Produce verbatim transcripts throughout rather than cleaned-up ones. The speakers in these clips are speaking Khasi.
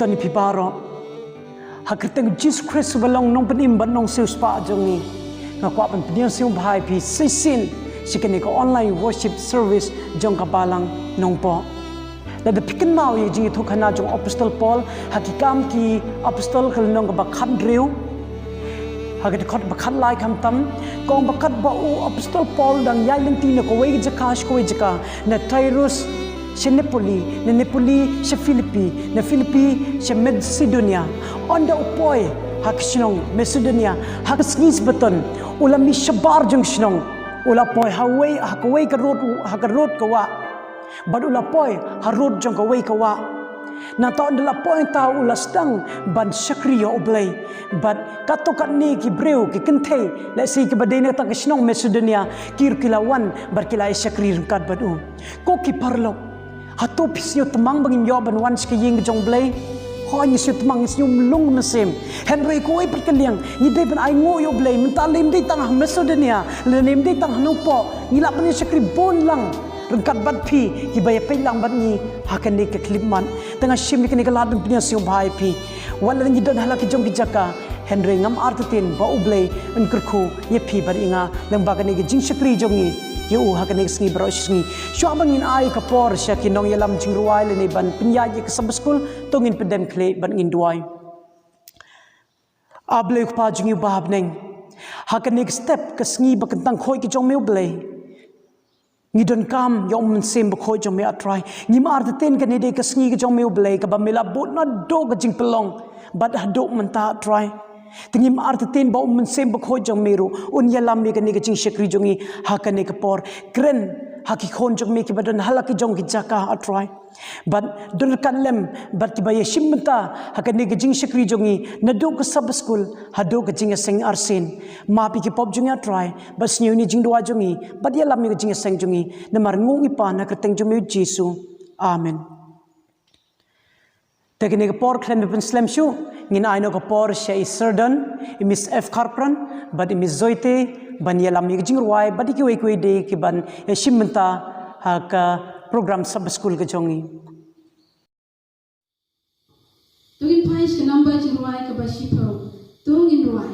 Ngi phi baroh. Ha kyrteng Jisu Khrist uba long nongpynim bad nongsiewspah jong ngi, nga kwah ban pdiang sngewbha ïa phi shisien sha kane ka online worship service jong ka Balang Nongpoh. Lada phi kynmaw ïa ka jingïathuhkhana jong u Apostol Paul ha Ki Kam ki Apostol ka lynnong kaba khathynriew, ha ka dkhot ba khatlai khamtam, ka ong ba katba u Apostol Paul u dang ïaid lynti na kawei ka jaka sha kawei ka jaka, na Tirus sha Nepoli, na Nepoli sha Philippi, na Philippi sha Macedonia. Ynda u poi ha ka shnong Macedonia, ha ka sngi Sabaton, u la mih shabar jong ka shnong. U la poi ha wei, ha kawei ka rud, ha ka rud ka wah. Bad u la poi ha rud jong kawei ka wah. Nangta ynda la poi, nangta u la sdang ban shakri ïa U Blei. Bad katto katne ki briew ki kynthei, lehse kiba dei na kata ka shnong Macedonia, ki ruh ki la wan bad ki la ïa shakri ryngkat bad u. Ko ki paralok, hato phi sngewtmang ba ngim ïoh ban wan sha ka ïing ka jong U Blei? Hooid, ngi sngewtmang, ngi sngew lung mynsiem. Hynrei kawei pat ka liang, ngi dei ban ainguh ïa U Blei. Mynta lym dei tang ha Macedonia, lane lym dei tang ha Nongpoh, ngi lah ban ïa shakri bun lang ryngkat bad phi kiba ïa peit lang bad ngi ha kane ka khyllipmat. Te nga shim ïa kane ka lad ban pdiang sngewbha ïa phi. Wat la ngi don ha la ki jong ki jaka, hynrei ngam artatien ba U Blei un kyrkhu ïa phi bad ïa nga lyngba kane ka jingshakri jong ngi ïa u ha kane ka sngi baroh shi sngi. Shuwa ba ngin ai ka por sha ki nongïalam jingrwai lane ban pynïaid ïa ka Sabbath School, to ngin pyndem khlieh bad ngin duwai. A Blei U Kpa jong ngi uba ha bneng, ha kane ka step ka sngi ba kyntang khuid ka jong me U Blei, ngi donkam ïa u Mynsiem Bakhuid jong me, A Trai. Ngim artatien kane dei ka sngi ka jong me U Blei, kaba me la bud naduh ka jingpynlong bad haduh mynta, A Trai. Te ngim artatien ba u Mynsiem Bakhuid jong me ruh un ïalam ïa kane ka jingshakri jong ngi ha kane ka por. Kren ha ki khun jong me kiba don ha la ki jong ki jaka, A Trai. Bad don ryngkat lem bad kiba ïa shim bynta ha kane ka jingshakri jong ngi, naduh ka Sabbath School haduh ka jingïaseng arsien. Map ïa ki pop jong ngi, A Trai, bad sngewthuh ïa ka jingduwai jong ngi, bad ïalam ïa ka jingïaseng jong ngi. Namar ngi ong, I Kpa, na ka kyrteng jong me U Jisu. Amen. Te kane ka por khlem da pynslem shuh, ngin ai noh ka por sha i Sir Don, i Miss F Kharpran, bad i Miss Zoite, ban ïalam ïa ka jingrwai bad ïa kiwei kiwei de kiban ïa shim bynta ha ka program Sabbath School ka jong ngi. To ngin phai sha ka number jingrwai kaba shiphew. To ngin rwai.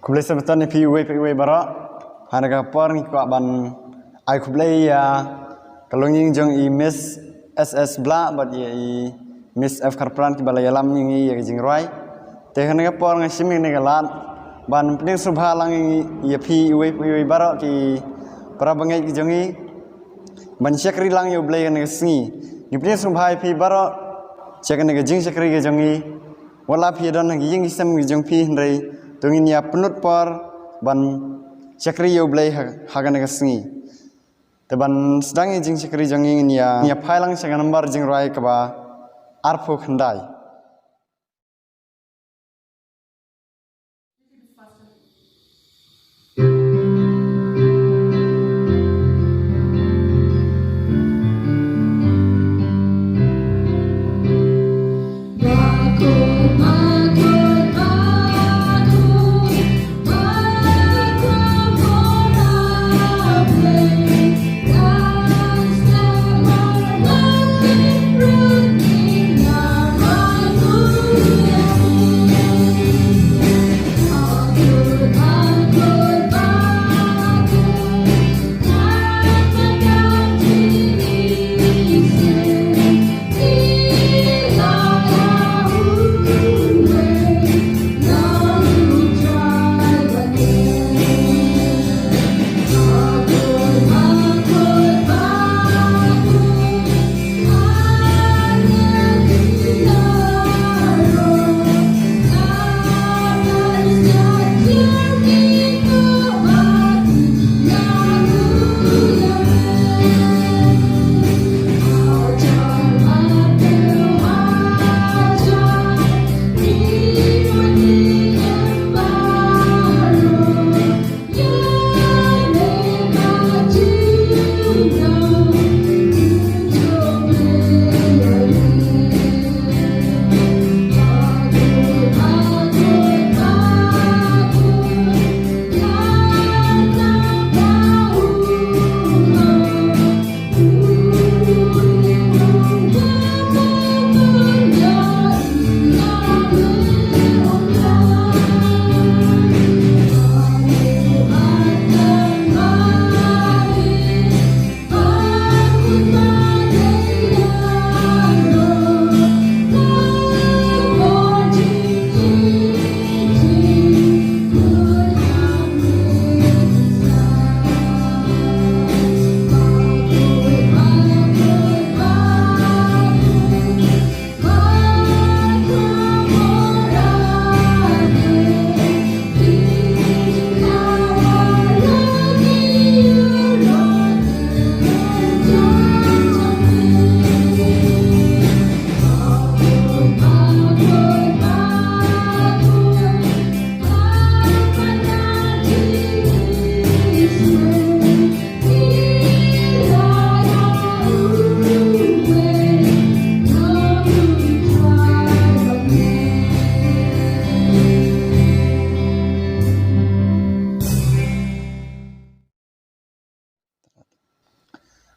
Khublei shibun ïa phi uwei pa uwei baroh. Ha kane ka por ngi kwah ban ai khublei ïa ka longïing jong i Miss S S Blah bad ïa i Miss F Kharpran kiba la ïalam ïa ngi ïa ka jingrwai. Te ha kane ka por nga shim ïa kane ka lad ban pynïasoh bha lang ïa ngi, ïa phi uwei pa uwei baroh ki para bangeit ki jong ngi ban shakri lang ïa U Blei ha kane ka sngi. Ngi pynïasoh bha ïa phi baroh sha kane ka jingshakri ka jong ngi. Wat la phi don ha ki ïing ki sem ki jong phi hynrei to ngin ïa pynlut por ban shakri ïa U Blei ha, ha kane ka sngi. Te ban sdang ïa ka jingshakri jong ngi ngin ïa, ngin ïa phai lang sha ka nambar jingrwai kaba arphew khyndai.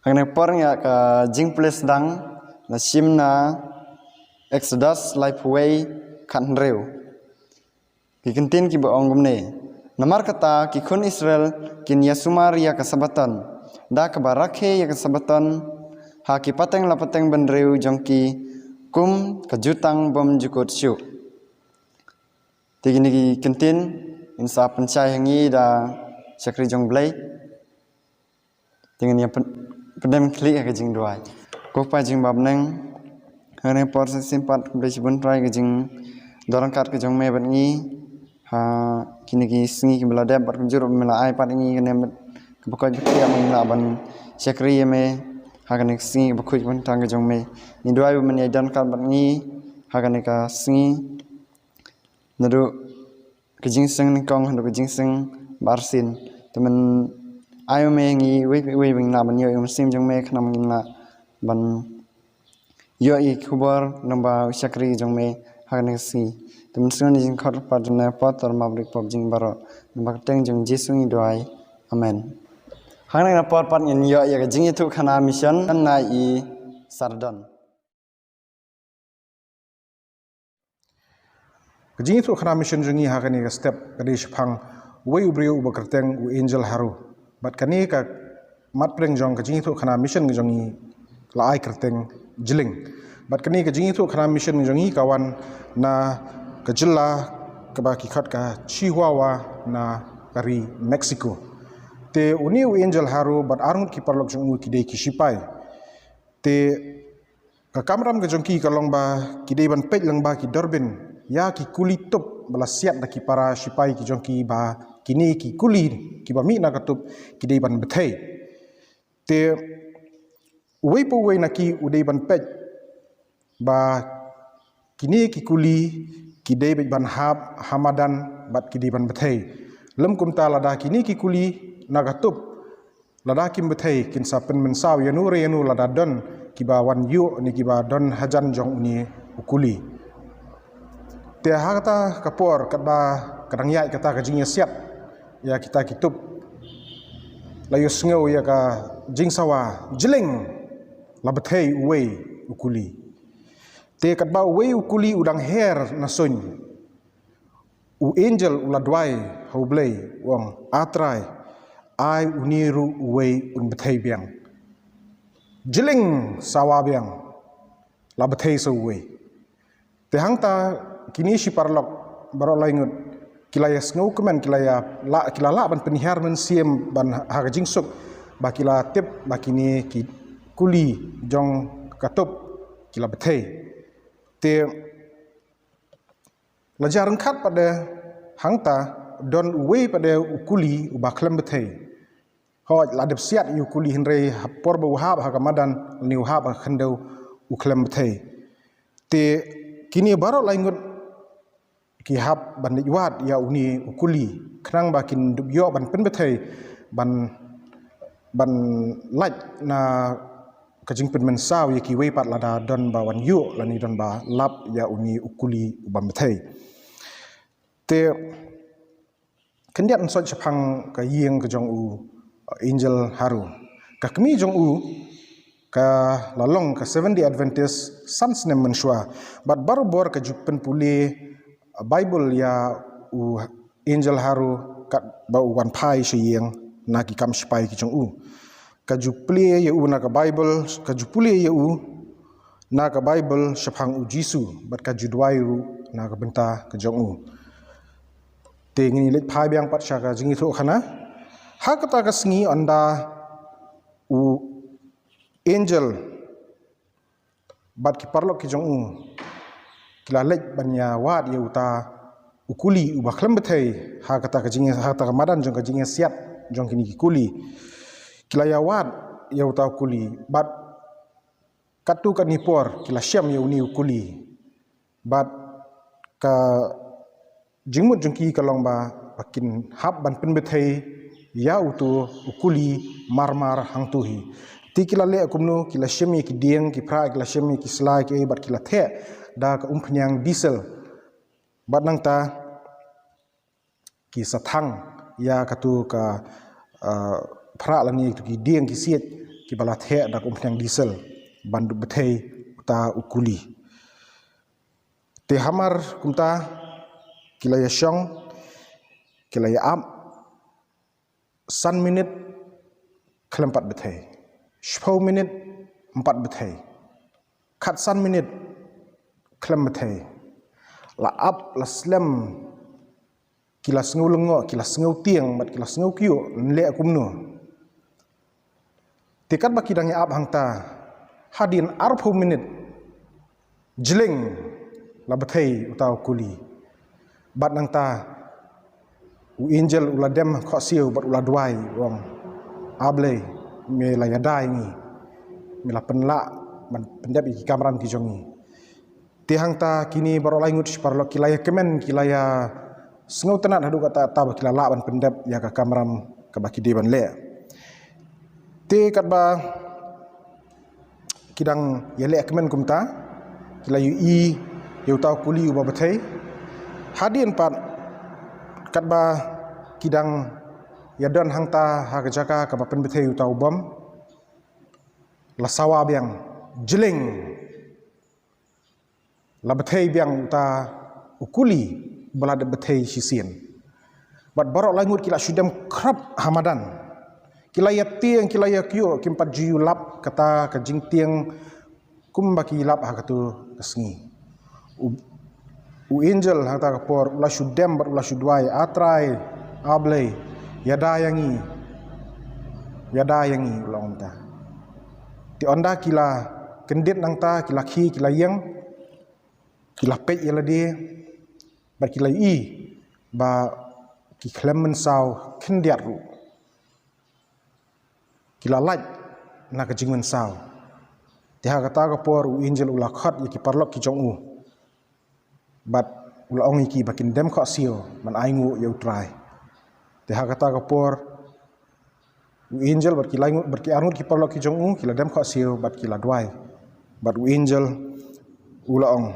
Hangne por ïa ka jingpule sdang la shim na Exodus laiphew wei khat hynriew. Ki kyntien kiba ong kumne. Namar kata ki khun Israel kin ïa sumar ïa ka Sabaton, da kaba rakhe ïa ka Sabaton ha ki pateng la pateng bynriew jong ki kum ka jutang bym jukut shuh. Te kine ki kyntien ngin sa pynshai ha ngi da shakri jong Blei. Te ngin ïa pyn-, pyndem khlieh ha ka jingduwai. Ko Pa jingbabneng, hangne por sa shisien pat khublei shibun Trai ka jingdon ryngkat ka jong me bad ngi ha kine ki sngi kiba la dep bad kumjuh ruh me la ai pat ngi kane bad kaba koit ba khiah ba ngin lah ban shakri ïa me ha kane ka sngi kaba khuid ba tang ka jong me. Ngi duwai ba men ïa don ryngkat bad ngi ha kane ka sngi. Naduh ka jingseng nyngkong haduh ka jingseng barsien. Te men ai ma me ngi iwei pa iwei ba ngin lah ban ïoh ïa u mynsiem jong me khnang ba ngin lah ban ïoh ïa ki khubor lyngba u shakri jong me ha kane ka sngi. Te men sngewbha ïa jingkhot pat jong me Kpa, Trai, Map, Ri, Pop jong ngi baroh. Lyngba ka kyrteng jong Jisu ngi duwai. Amen. Hangne na por pat ngin ïoh ïa ka jingïathuhkhana mission na i Sardon. Ka jingïathuhkhana mission jong ngi ha kane ka step ka dei shaphang uwei u briew uba kyrteng u Angel Haru. Bad kane ka mat pdeng jong ka jingïathuhkhana mission jong ngi la ai kyrteng Jling. Bad kane ka jingïathuhkhana mission jong ngi ka wan na ka jylla kaba ki khot ka Chihuahua na ka ri Mexico. Te une u Angel Haru bad arngut ki paralok jong u ki dei ki shipai. Te ka kamram ka jong ki ka long ba ki dei ban peit lyngba ki durbin ïa ki kuli tup ba la siat da ki para shipai ki jong ki ba kine ki kuli kiba mih na ka tup ki dei ban bthei. Te uwei pa uwei na ki u dei ban peit ba kine ki kuli ki dei beit ban hap ha madan bad ki dei ban bthei. Lym kumta lada kine ki kuli na ka tup lada kim bthei kin sa pynmynsaw ïano re ïano lada don kiba wan ïuh ne kiba don hajan jong une u kuli. Te ha kata ka por katba ka dang ïaid kata ka jingïasiat ïa kita ki tup, la ïohsngew ïa ka jingsawa, "Jling, la bthei uwei u kuli." Te katba uwei u kuli u dang her na suiñ, u Angel u la duwai ha U Blei, u ong, "A Trai, ai une ruh uwei un bthei biang. Jling, sawa biang, la bthei sa uwei." Te hangta kine shi paralok baroh lai ngut ki la ïa sngewkmen, ki la ïa la, ki la lah ban pynhiar mynsiem ban ha ka jingsuk ba ki la tip ba kine ki kuli jong ka tup ki la bthei. Te la jar ryngkat pat de hangta don uwei pat de u kuli uba khlem bthei. Hooid, la dep siat ïa u kuli hynrei ha por ba u hap ha ka madan lane u hap ha ka khyndew u khlem bthei. Te kine baroh lai ngut ki hap ban leit wad ïa une u kuli khnang ba kin dup ïoh ban pynbthei ban, ban lait na ka jingpynmynsaw ïa kiwei pat lada don ba wan ïuh lane don ba lap ïa une u kuli u bym bthei. Te khyndiat ngin soi shaphang ka ïing ka jong u, uh, Angel Haru. Ka kmie jong u ka la long ka Seventh Day Adventist san snem mynshuwa. Bad barabor ka ju pynpule, uh, Bible ïa u Angel Haru katba u wan phai sha ïing na ki kam shipai ki jong u. Ka ju plie ïa u na ka Bible, ka ju pule ïa u na ka Bible shaphang u Jisu, bad ka ju duwai ruh na ka bynta ka jong u. Te ngin ïa leit phai biang pat sha ka jingïathuhkhana. Ha kata ka sngi ynda u Angel bad ki paralok ki jong u ki la leit ban ïa wad ïa uta u kuli uba khlem bthei ha kata ka jingïa, ha kata ka madan jong ka jingïasiat jong kine ki kuli. Ki la ïa wad ïa uta u kuli bad katto katne por ki la shem ïa une u kuli. Bad ka jingmut jong ki ka long ba, ba kin hap ban pynbthei ïa uto u kuli marmar hangto hi. Te ki la leh kumno, ki la shim ïa ki dieng, ki phrah, ki la shim ïa ki sla, ki ei, bad ki la theh da ka umphniang diesel. Bad nangta ki sa thang ïa kato ka, ah, phrah lane kato ki dieng ki siej kiba la theh da ka umphniang diesel ban dup bthei uta u kuli. Te hamar kumta ki la ïashong, ki la ïa ap, san minit khlem pat bthei, shiphew minit ym pat bthei, khatsan minit khlem bthei. La ap la slem, ki la sngew lyngngoh, ki la sngew tieng bad ki la sngew kyiuh, nleh kumno. Te katba ki dang ïa ap hangta, hadien arphew minit jleng la bthei uta u kuli. Bad nangta u angel u la dem khohsiew bad u la duwai, u ong, A Blei, me la ïada ïa ngi, me la pynlah ban pyndep ïa ki kamram ki jong ngi. Te hangta kine baroh lai ngut shi paralok ki la ïa kmen, ki la ïa sngewtynnat haduh katta katta ba ki la lah ban pyndep ïa ka kamram kaba ki dei ban leh. Te katba ki dang ïa leh kmen kumta, ki la ïohi ïa uta u kuli uba bthei. Hadien pat katba ki dang ïa don hangta ha ka jaka kaba pynbthei uta u bom, la sawa biang, jleng, la bthei biang uta u kuli ba la dep bthei shisien. Bad baroh lai ngut ki la shu dem khrap ha madan. Ki la ïa tieng, ki la ïa kyiuh, kim pat ju lap kata ka jingtieng kumba ki lap ha katu ka sngi. U, u angel hangta ka por u la shu dem bad u la shu duwai, A Trai, A Blei, ïada ïa ngi, ïada ïa ngi, u la ong kumta. Te ynda ki la kyndit nangta, ki la khie, ki la ïeng, ki la peit ïa lade, bad ki la ïohi ba ki khlem mynsaw khyndiat ruh. Ki la lait na ka jingmynsaw. Te ha kata ka por u angel u la khot ïa ki paralok ki jong u, bad u la ong ïa ki ba kin dem khohsiew ban ainguh ïa u Trai. Te ha kata ka por u angel bad ki lai ngut, bad ki arngut ki paralok ki jong u ki la dem khohsiew bad ki la duwai. Bad u angel u la ong,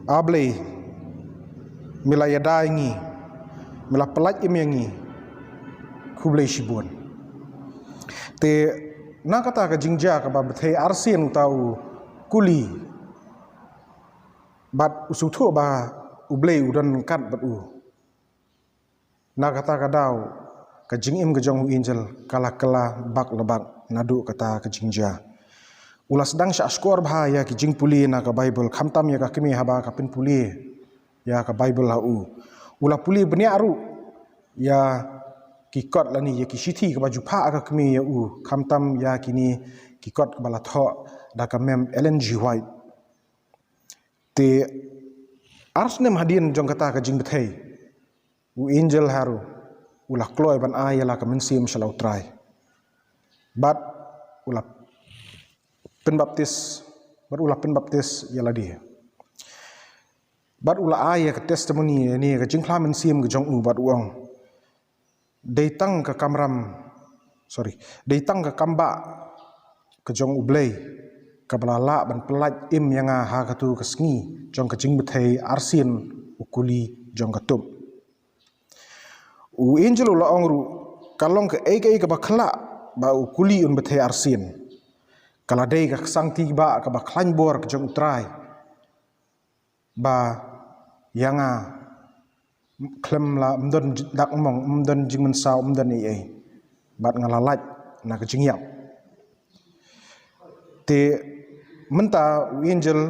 A Blei, me la ïada ïa ngi, me la pyllait im ïa ngi, khublei shibun. Te na kata ka jingjia kaba bthei arsien uta u kuli, bad u sngewthuh ba U Blei u don ryngkat bad u. Na kata ka daw ka jingim ka jong u angel ka la kylla bak la bak naduh kata ka jingjia. U la sdang shah shkor bha ïa ki jingpule na ka Baibl, khamtam ïa ka kmie haba ka pynpule ïa ka Baibl ha u. U la pule bniah ruh ïa ki kot lane ïa ki shithi kaba ju phah ha ka kmie ïa u, khamtam ïa kine ki kot kaba la thoh da ka mem Ellen G White. Te ar snem hadien jong kata ka jingbthei, u angel haru u la kloi ban ai ïa la ka mynsiem sha la u Trai. Bad u la pynbaptis, bad u la pynbaptis ïa lade. Bad u la ai ïa ka testimony, ïa ne ka jingphla mynsiem ka jong u, bad u ong, dei tang ka kamram, sorry, dei tang ka kambah ka jong U Blei kaba la lah ban pyllait im ïa nga ha katu ka sngi jong ka jingbthei arsien u kuli jong ka tup. U angel u la ong ruh, ka long kaei kaei kaba khlah ba u kuli un bthei arsien. Ka la dei ka ksangti ba kaba khlaiñ bor ka jong u Trai, ba ïa nga khlem la, ym don dak mong, ym don jingmynsaw, ym don ei ei, bad nga la lait na ka jingïap. Te mynta u angel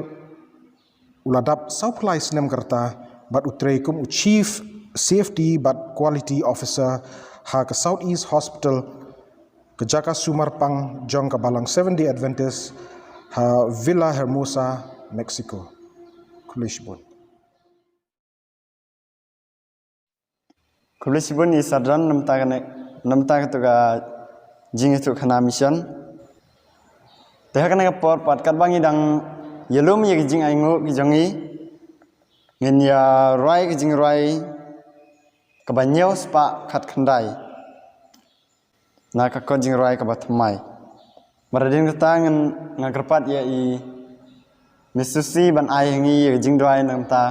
u la dap sawphew lai snem ka rta, bad u trei kum u Chief Safety bad Quality Officer ha ka Southeast Hospital, ka jaka sumar pang jong ka balang Seventh Day Adventist ha Villahermosa, Mexico. Khublei shibun. Khublei shibun ïa i Sadran namar kane, namar katu ka jingïathuhkhana mission. Te ha kane ka por pat katba ngi dang ïalum ïa ki jingainguh ki jong ngi, ngin ïa rwai ki jingrwai kaba hynñiew spah khatkhyndai na ka kot jingrwai kaba thymmai. Bad hadien kata ngin, nga kyrpad ïa i Miss Susi ban ai ha ngi ïa ka jingduwai na ka bynta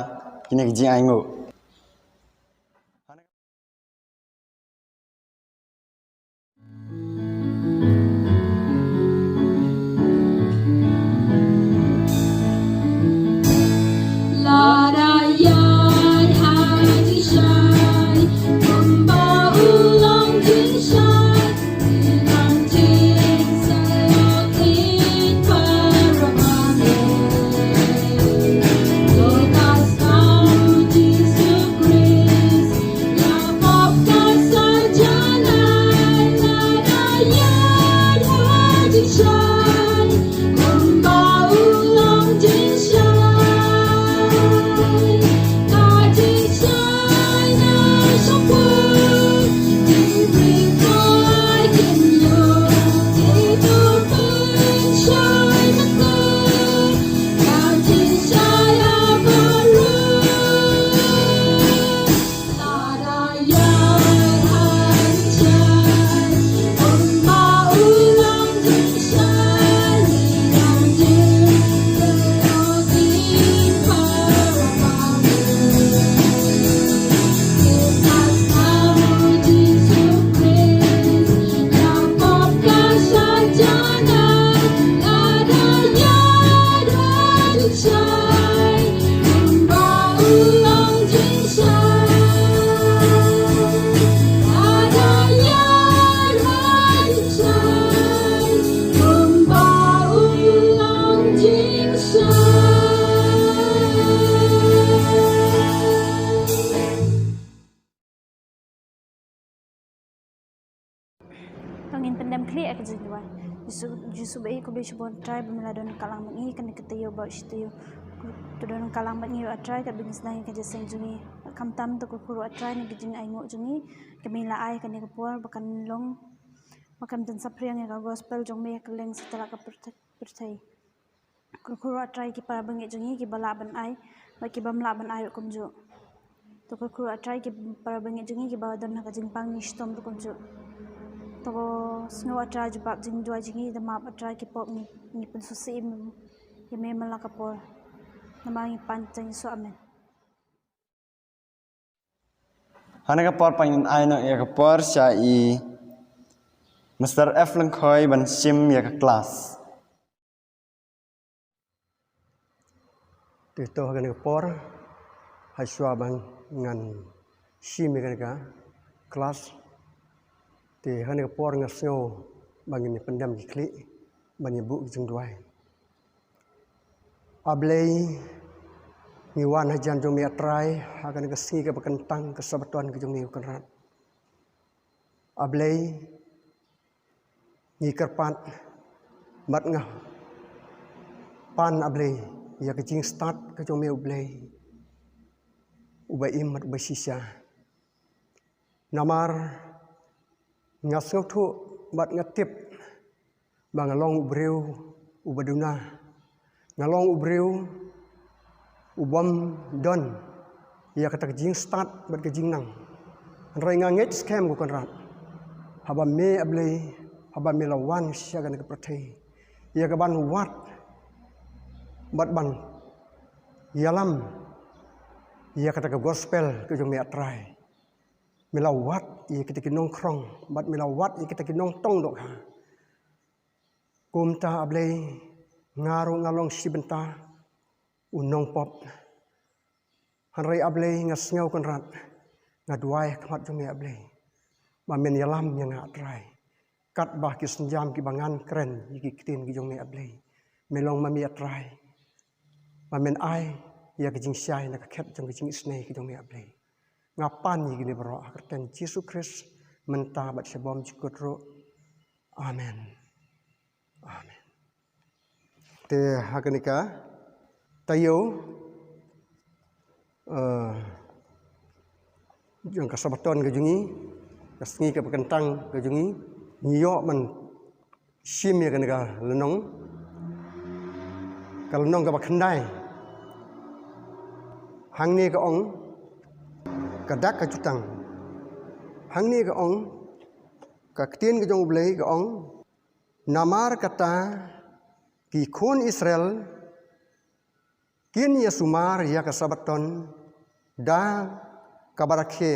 kine ki jingainguh. Ek jingduwai. Jisu, Jisu ba i khublei shibun Trai ba me la don ka lang bad ngi kane ka taïew bad shi taïew. To don ka lang bad ngi A Trai, katba ngi sdang ïa ka jingïaseng jong ngi. Khamtam to kyrkhu ruh A Trai na ka jingainguh jong ngi, ka me la ai kane ka por ba kan long, ba kan pynsaphriang ïa ka gospel jong me ha kylleng satlak ka pyrthei. Kyrkhu ruh A Trai ki para bangeit jong ngi kiba lah ban ai bad ki bym lah ban ai ruh kumjuh. To kyrkhu ruh A Trai ki para bangeit jong ngi kiba don ha ka jingpang jingshitom ruh kumjuh. To sngew A Trai jubab jingduwai jong ngi, da map A Trai ki pop ngi, ngi pynsngewsih ïa me man la ka por. Namar ngi pan ha ka kyrteng Jisu, amen. Ha kane ka por pan ai noh ïa ka por sha i Mister F Lyngkhoi ban shim ïa ka klas. Te to ha kane ka por, ha shuwa ba ngan shim ïa kane ka klas, te ha kane ka por nga sngew ba ngin ïa pyndem ki khlieh ban ïa buh ki jingduwai. A Blei, ngi wan hajan jong me A Trai ha kane ka sngi kaba kyntang, ka Sabaton ka jong me ko Kynrad. A Blei, ngi kyrpad bad nga pan, A Blei, ïa ka jingstad ka jong me, A Blei, uba im bad uba shisha. Namar nga sngewthuh bad nga tip ba nga long u briew uba duna. Nga long u briew u bym don ïa kata ka jingstad bad ka jingnang. Hynrei nga ngeit skhem ko Kynrad, haba me, A Blei, haba me la wan sha kane ka pyrthei ïa ka ban wad bad ban ïalam ïa kata ka gospel ka jong me A Trai. Me la wad ïa kita ki nongkhrong bad me la wad ïa kita ki nongtong dohkha. Kumta, A Blei, nga ruh nga long shi bynta u nongpop. Hynrei, A Blei, nga sngew Kynrad, nga duwai ha khmat jong me, A Blei, ba men ïalam ïa nga, A Trai, katba ki sienjam kiba ngan kren ïa ki ktien ki jong me, A Blei. Me long ma me, A Trai, ba men ai ïa ka jingshai na ka khet jong ka jingisynei ka jong me, A Blei. Nga pan ïa kine baroh ha ka kyrteng Jisu Khrist, mynta bad sha bymjukut ruh. Amen. Amen. Te ha kane ka taïew, eh, jong ka Sabaton ka jong ngi, ka sngi kaba kyntang ka jong ngi, ngi ïoh ban shim ïa kane ka lynnong, ka lynnong kaba khyndai. Hangne ka ong, ka dak ka jutang. Hangne ka ong, ka ktien ka jong U Blei ka ong, namar kata ki khun Israel kin ïa sumar ïa ka Sabaton da kaba rakhe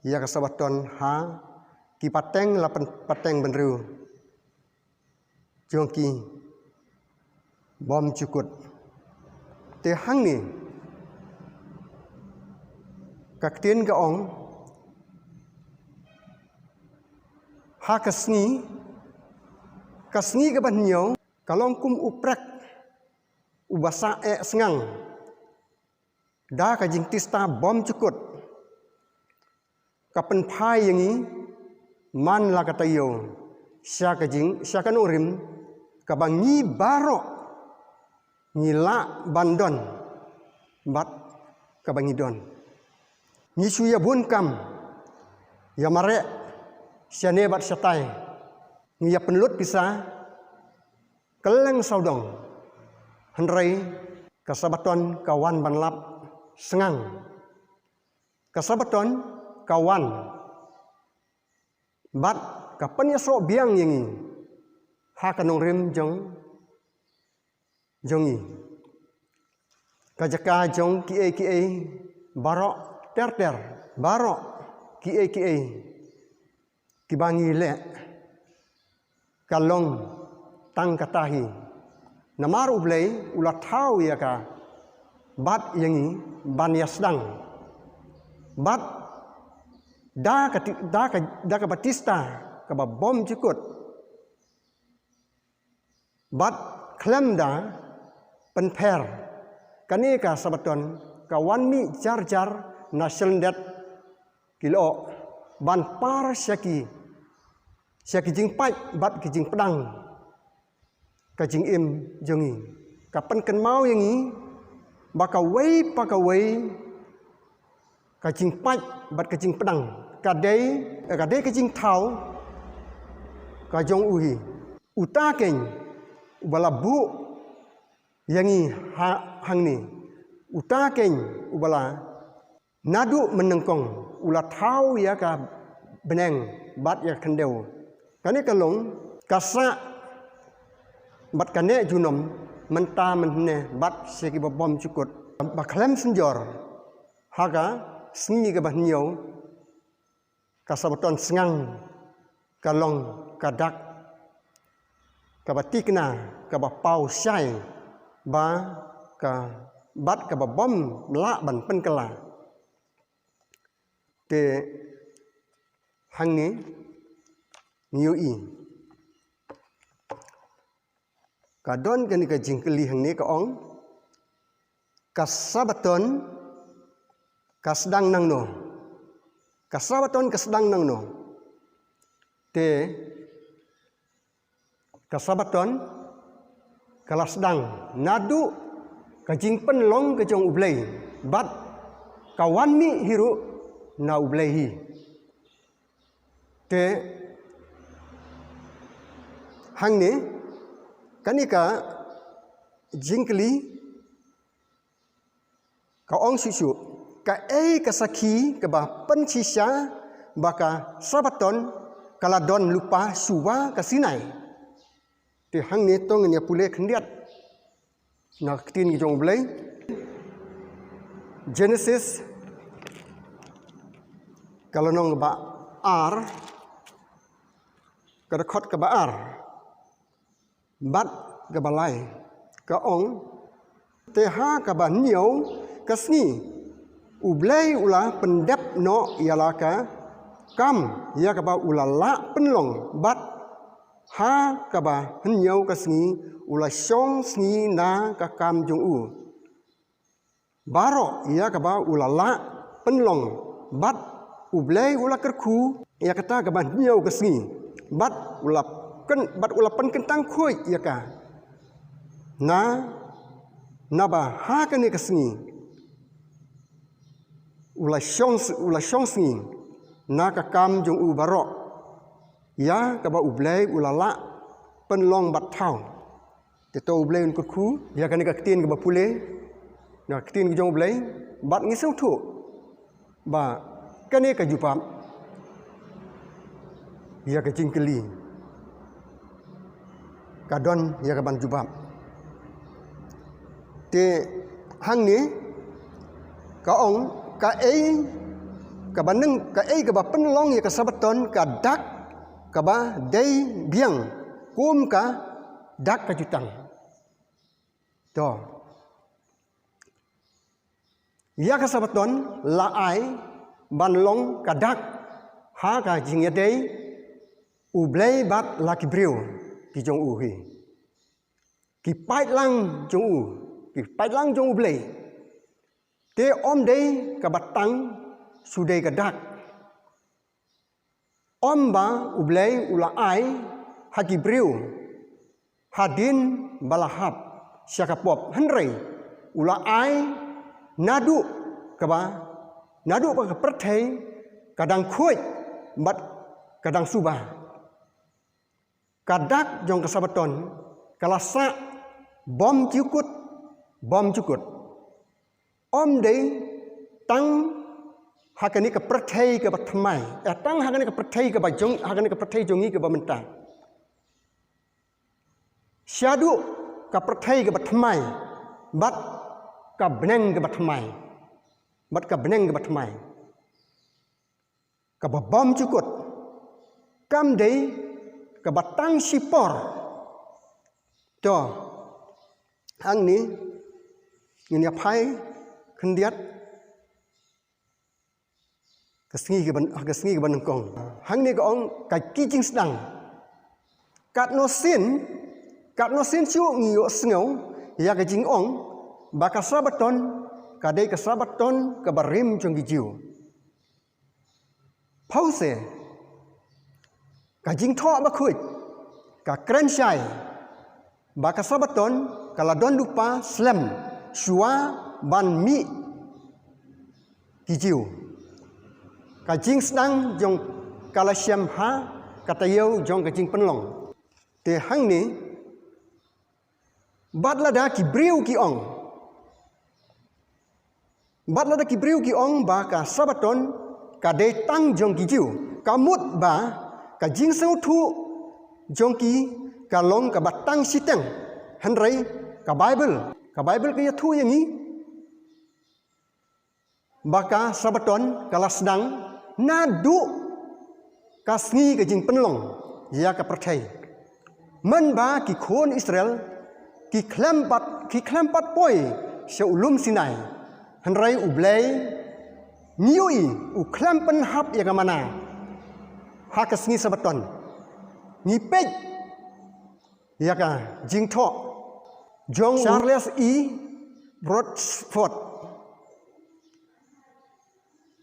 ïa ka Sabaton ha ki pateng la pen-, pateng bynriew jong ki bymjukut. Te hangne ka ktien ka ong, ha ka sngi, ka sngi kaba hynñiew ka long kum u prek uba sah eh sngang da ka jingtista bymjukut. Ka pynphai ïa ngi man la ka taïew sha ka jing, sha ka nongrim kaba ngi baroh ngi lah ban don bad kaba ngi don. Ngi shu ïa bun kam, ïa mareh shane bad shatai, ngi ïa pynlut pisa kylleng sawdong. Hynrei ka Sabaton ka wan ban lap sngang. Ka Sabaton ka wan bad ka pynïasoh biang ïa ngi ha ka nongrim jong, jong ngi. Ka jaka jong kiei kiei baroh ter ter, baroh kiei kiei kiba ngi leh ka long tang kata hi. Namar U Blei u la thaw ïa ka bad ïa ngi ban ïa sdang. Bad da ka ti-, da ka, da ka batista kaba bymjukut. Bad khlem da pynpher, kane ka Sabaton ka wan mih jar jar na shlyndet ki lyoh ban par sha ki sha ki jingpait bad ki jingpdang ka jingim jong ngi. Ka pynkynmaw ïa ngi ba kawei pa kawei ka jingpait bad ka jingpdang ka dei, ka dei ka jingthaw ka jong u hi. Uta keiñ uba la buh ïa ngi ha, hangne. Uta keiñ uba la naduh mynnyngkong u la thaw ïa ka bneng bad ïa ka khyndew. Kane ka long ka sah bad ka neh junom mynta mynhynne bad sha kiba bymjukut. Ba khlem synjor ha ka sngi kaba hynñiew, ka Sabaton sngang ka long ka dak kaba tikna, kaba paw shai ba ka, bad kaba bym lah ban pynkylla. Te hangne ngi ïohi ka don kane ka jingkylli hangne, ka ong, ka Sabaton ka sdang nangno? Ka Sabaton ka sdang nangno? Te ka Sabaton ka la sdang naduh ka jingpynlong ka jong U Blei bad ka wan mih hi ruh na U Blei hi. Te hangne kane ka jingkylli ka ong shuh shuh, kaei ka sakhi kaba pynshisha ba ka Sabaton ka la don lypa shuwa ka Sinai? Te hangne to ngin ïa pule khyndiat na ka ktien ka jong U Blei. Genesis ka lynnong kaba ar, ka dkhot kaba ar bad kaba lai, ka ong, te ha kaba hynñiew ka sngi U Blei u la pyndep noh ïa la ka kam ïa kaba u la lah pynlong, bad ha kaba hynñiew ka sngi u la shong sngi na ka kam jong u baroh ïa kaba u la lah pynlong, bad U Blei u la kyrkhu ïa kata kaba hynñiew ka sngi, bad u la kyn-, bad u la pynkyntang khuid ïa ka. Na, naba ha kane ka sngi u la shong s-, u la shong sngi na ka kam jong u baroh ïa kaba U Blei u la lah pynlong bad thaw. Te to U Blei un kyrkhu ïa kane ka ktien kaba pule, na ka ktien ka jong U Blei, bad ngi sngewthuh ba kane ka jubab ïa ka jingkylli, ka don ïa ka ban jubab. Te hangne ka ong, kaei kaba nyng-, kaei kaba pynlong ïa ka Sabaton ka dak kaba dei biang kum ka dak ka jutang? To, ïa ka Sabaton la ai ban long ka dak ha ka jingïadei U Blei bad la ki briew ki jong u hi, ki paidlang jong u, ki paidlang jong U Blei. Te ym dei kaba tang shu dei ka dak. Ym ba U Blei u la ai ha ki briew hadien ba la hap sha ka pop, hynrei u la ai naduh kaba, naduh ba ka pyrthei ka dang khuid bad ka dang suba. Ka dak jong ka Sabaton ka la sah bymjukut, bymjukut. Ym dei tang ha kane ka pyrthei kaba thymmai, eh, tang ha kane ka pyrthei kaba jong, ha kane ka pyrthei jong ngi kaba mynta. Shaduh ka pyrthei kaba thymmai bad ka bneng kaba thymmai, bad ka bneng kaba thymmai kaba bymjukut, kam dei kaba tang shipor. To, hangne ngin ïa phai khyndiat ka sngi kaba, ka sngi kaba nyngkong. Hangne ka ong ka ki jingsdang. Katno sien, katno sien shuh ngi ïohsngew ïa ka jingong ba ka Sabaton ka dei ka Sabaton kaba rim jong ki Jiw. Pause. Ka Jingthoh Bakhuid ka kren shai ba ka Sabaton ka la don lypa slem shuwa ban mih ki Jiw. Ka jingsdang jong ka la shem ha ka taïew jong ka jingpynlong. Te hangne, bad lada ki briew ki ong, bad lada ki briew ki ong ba ka Sabaton ka dei tang jong ki Jiw, ka mut ba ka jingsngewthuh jong ki ka long kaba tang shiteng. Hynrei ka Baibl, ka Baibl ka ïathuh ïa ngi ba ka Sabaton ka la sdang naduh ka sngi ka jingpynlong ïa ka pyrthei. Mynba ki khun Israel ki khlem pat, ki khlem pat poi sha u lum Sinai. Hynrei U Blei, ngi ïohi, u khlem pynhap ïa ka manna ha ka sngi Sabaton. Ngi peit ïa ka jingthoh jong Charles E. Rutherford.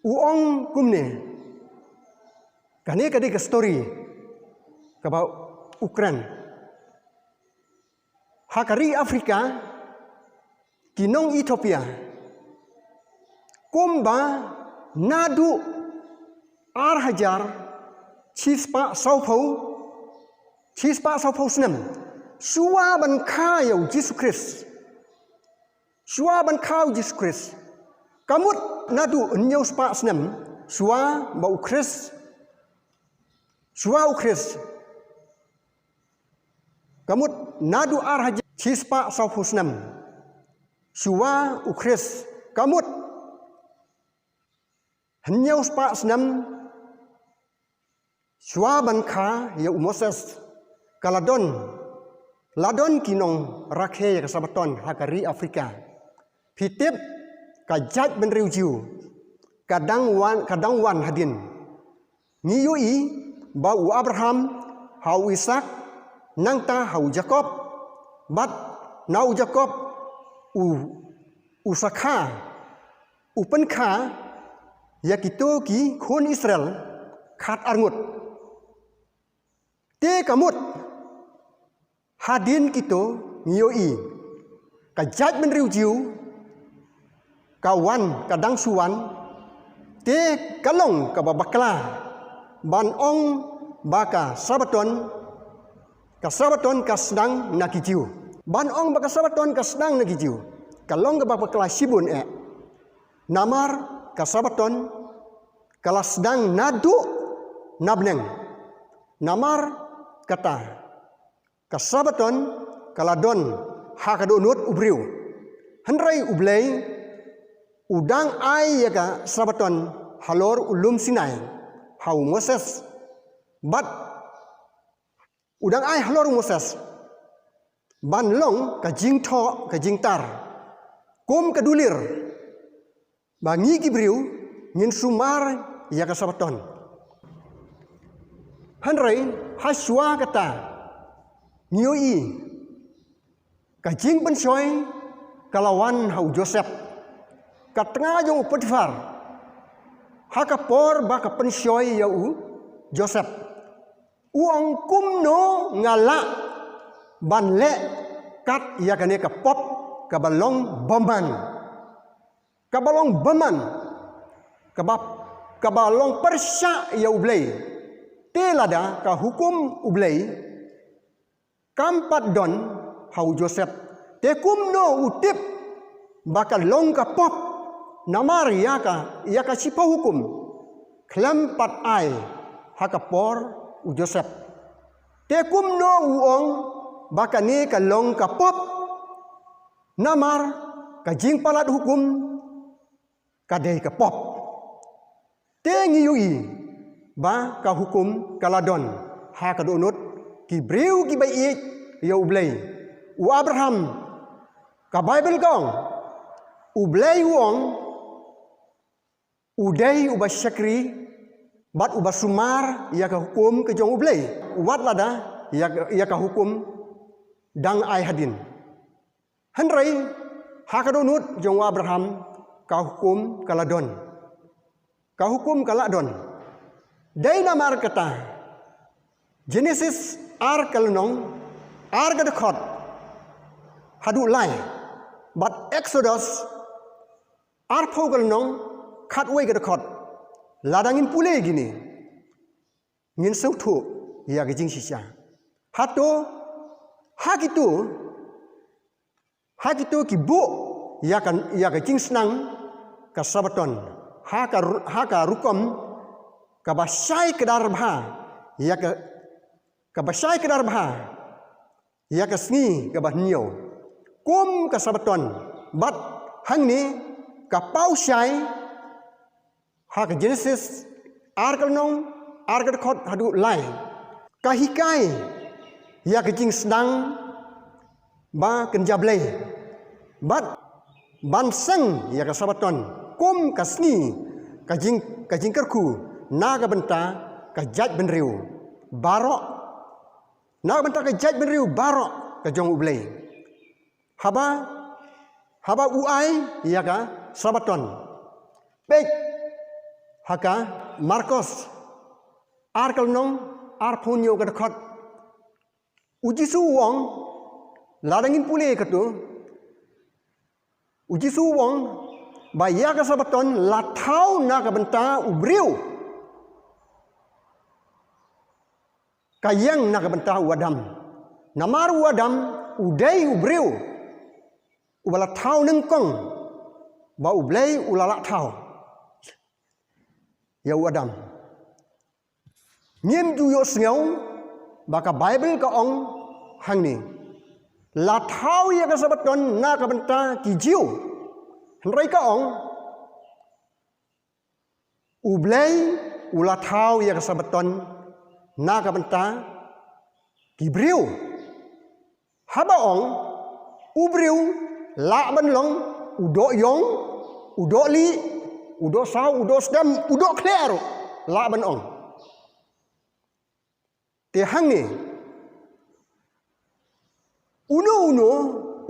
U ong kumne, kane ka dei ka story kaba u kren. Ha ka ri Afrika, ki nong Ethiopia, kumba naduh ar hajar shispah sawphew, shispah sawphew snem shuwa ban kha ïa u Jisu Khrist. Shuwa ban kha ïa u Jisu Khrist. Ka mut naduh hynñiew spah snem shuwa ba u Khrist, shuwa u Khrist. Ka mut naduh ar hajar shispah sawphew snem shuwa u Khrist. Ka mut hynñiew spah snem shuwa ban kha ïa u Moses, ka la don, la don ki nongrakhe ïa ka Sabaton ha ka ri Afrika. Phi tip, ka jaitbynriew Jiw ka dang wan, ka dang wan hadien. Ngi ïohi ba u Abraham ha u Isaak, nangta ha u Jakob, bad na u Jakob u, u sa kha, u pynkha ïa kito ki khun Israel khat arngut. Te ka mut hadien kito ngi ïohi ka jaitbynriew Jiw ka wan, ka dang shu wan, te ka long kaba bakla ban ong ba ka Sabaton, ka Sabaton ka sdang na ki Jiw. Ban ong ba ka Sabaton ka sdang na ki Jiw ka long kaba bakla shibun eh. Namar ka Sabaton ka la sdang naduh na bneng. Namar kata, ka Sabaton ka la don ha ka dohnud u briew. Hynrei U Blei u dang ai ïa ka Sabaton halor u lum Sinai ha u Moses. Bad u dang ai halor u Moses ban long ka jingthoh, ka jingtar, kum ka dulir ba ngi ki briew ngin sumar ïa ka Sabaton. Hynrei ha shuwa kata ngi ïohi ka jingpynshoi ka la wan ha u Joseph, ka tnga jong u Potiphar. Ha ka por ba ka pynshoi ïa u Joseph, u ong, kumno nga lah ban leh kat ïa kane ka pop kaba long bymman, kaba long bymman, kaba, kaba long pyrshah ïa U Blei. Te lada ka hukum U Blei kam pat don ha u Joseph, te kumno u tip ba ka long ka pop? Namar ïa ka, ïa ka shiphew hukum khlem pat ai ha ka por u Joseph. Te kumno u ong ba kane ka long ka pop? Namar ka jingpalat hukum ka dei ka pop. Te ngi ïohi ba ka hukum ka la don ha ka dohnud ki briew kiba ïeit ïa U Blei. U Abraham, ka Baibl ka ong, U Blei u ong, u dei uba shakri bad uba sumar ïa ka hukum ka jong U Blei, wat lada ïa, ïa ka hukum dang ai hadien. Hynrei ha ka dohnud jong u Abraham ka hukum ka la don. Ka hukum ka la don. Dei namar kata Genesis ar ka lynnong ar ka dkhot haduh lai, bad Exodus arphew ka lynnong khatwei ka dkhot. Lada ngin pule kine, ngin sngewthuh ïa ka jingshisha. Hato ha kito, ha kito ki buh ïa ka, ïa ka jingsnang ka Sabaton ha ka ru-, ha ka rukom kaba shai kdar bha ïa ka, kaba shai kdar bha ïa ka sngi kaba hynñiew kum ka Sabaton. Bad hangne ka paw shai ha ka Genesis ar ka lynnong ar ka dkhot haduh lai, ka hikai ïa ka jingsdang ba kynja Blei, bad ban seng ïa ka Sabaton kum ka sngi ka jing, ka jingkyrkhu na ka bynta ka jaitbynriew baroh, na ka bynta ka jaitbynriew baroh ka jong U Blei. Haba, haba u ai ïa ka Sabaton, peit ha ka Markos ar ka lynnong arphew hynñiew ka dkhot. U Jisu u ong, lada ngin pule kato, U Jisu u ong ba ïa ka Sabaton la thaw na ka bynta u briew. Ka ïeng na ka bynta u Adam. Namar u Adam u dei u briew uba la thaw nyngkong, ba U Blei u la lah thaw ïa u Adam. Ngim ju ïohsngew ba ka Baibl ka ong hangne, la thaw ïa ka Sabaton na ka bynta ki Jiw. Hynrei ka ong, U Blei u la thaw ïa ka Sabaton na ka bynta ki briew. Haba ong u briew, lah ban long u doh ïong, u doh lieh, u doh saw, u doh sdem, u doh khleh ruh lah ban ong. Te hangne, uno uno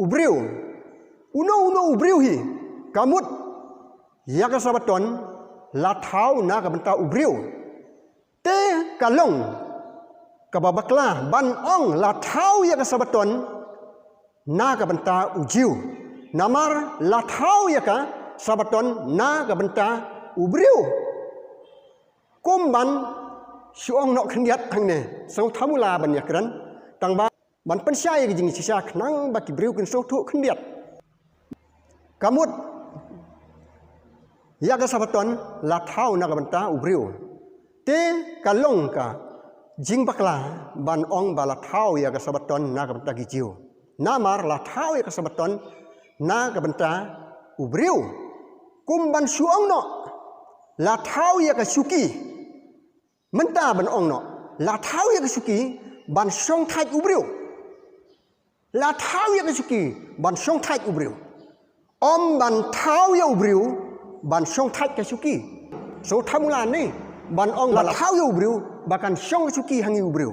u briew, uno uno u briew hi, ka mut ïa ka Sabaton la thaw na ka bynta u briew. Te ka long kaba bakla ban ong la thaw ïa ka Sabaton na ka bynta u Jiw. Namar la thaw ïa ka Sabaton na ka bynta u briew. Kum ban shu ong noh khyndiat hangne, sngewthuh mula ban ïakren, tang ba ban pynshai ïa ka jingshisha khnang ba ki briew kin sngewthuh khyndiat. Ka mut ïa ka Sabaton la thaw na ka bynta u briew. Te ka long ka jingbakla ban ong ba la thaw ïa ka Sabaton na ka bynta ki Jiw. Namar la thaw ïa ka Sabaton na ka bynta u briew. Kum ban shu ong noh la thaw ïa ka shuki. Mynta ban ong noh la thaw ïa ka shuki ban shong thait u briew. La thaw ïa ka shuki ban shong thait u briew. Ym ban thaw ïa u briew ban shong thait ka shuki. Sngewthuh mula ne, ban ong ba la thaw ïa u briew ba kan shong ka shuki ha ngi u briew.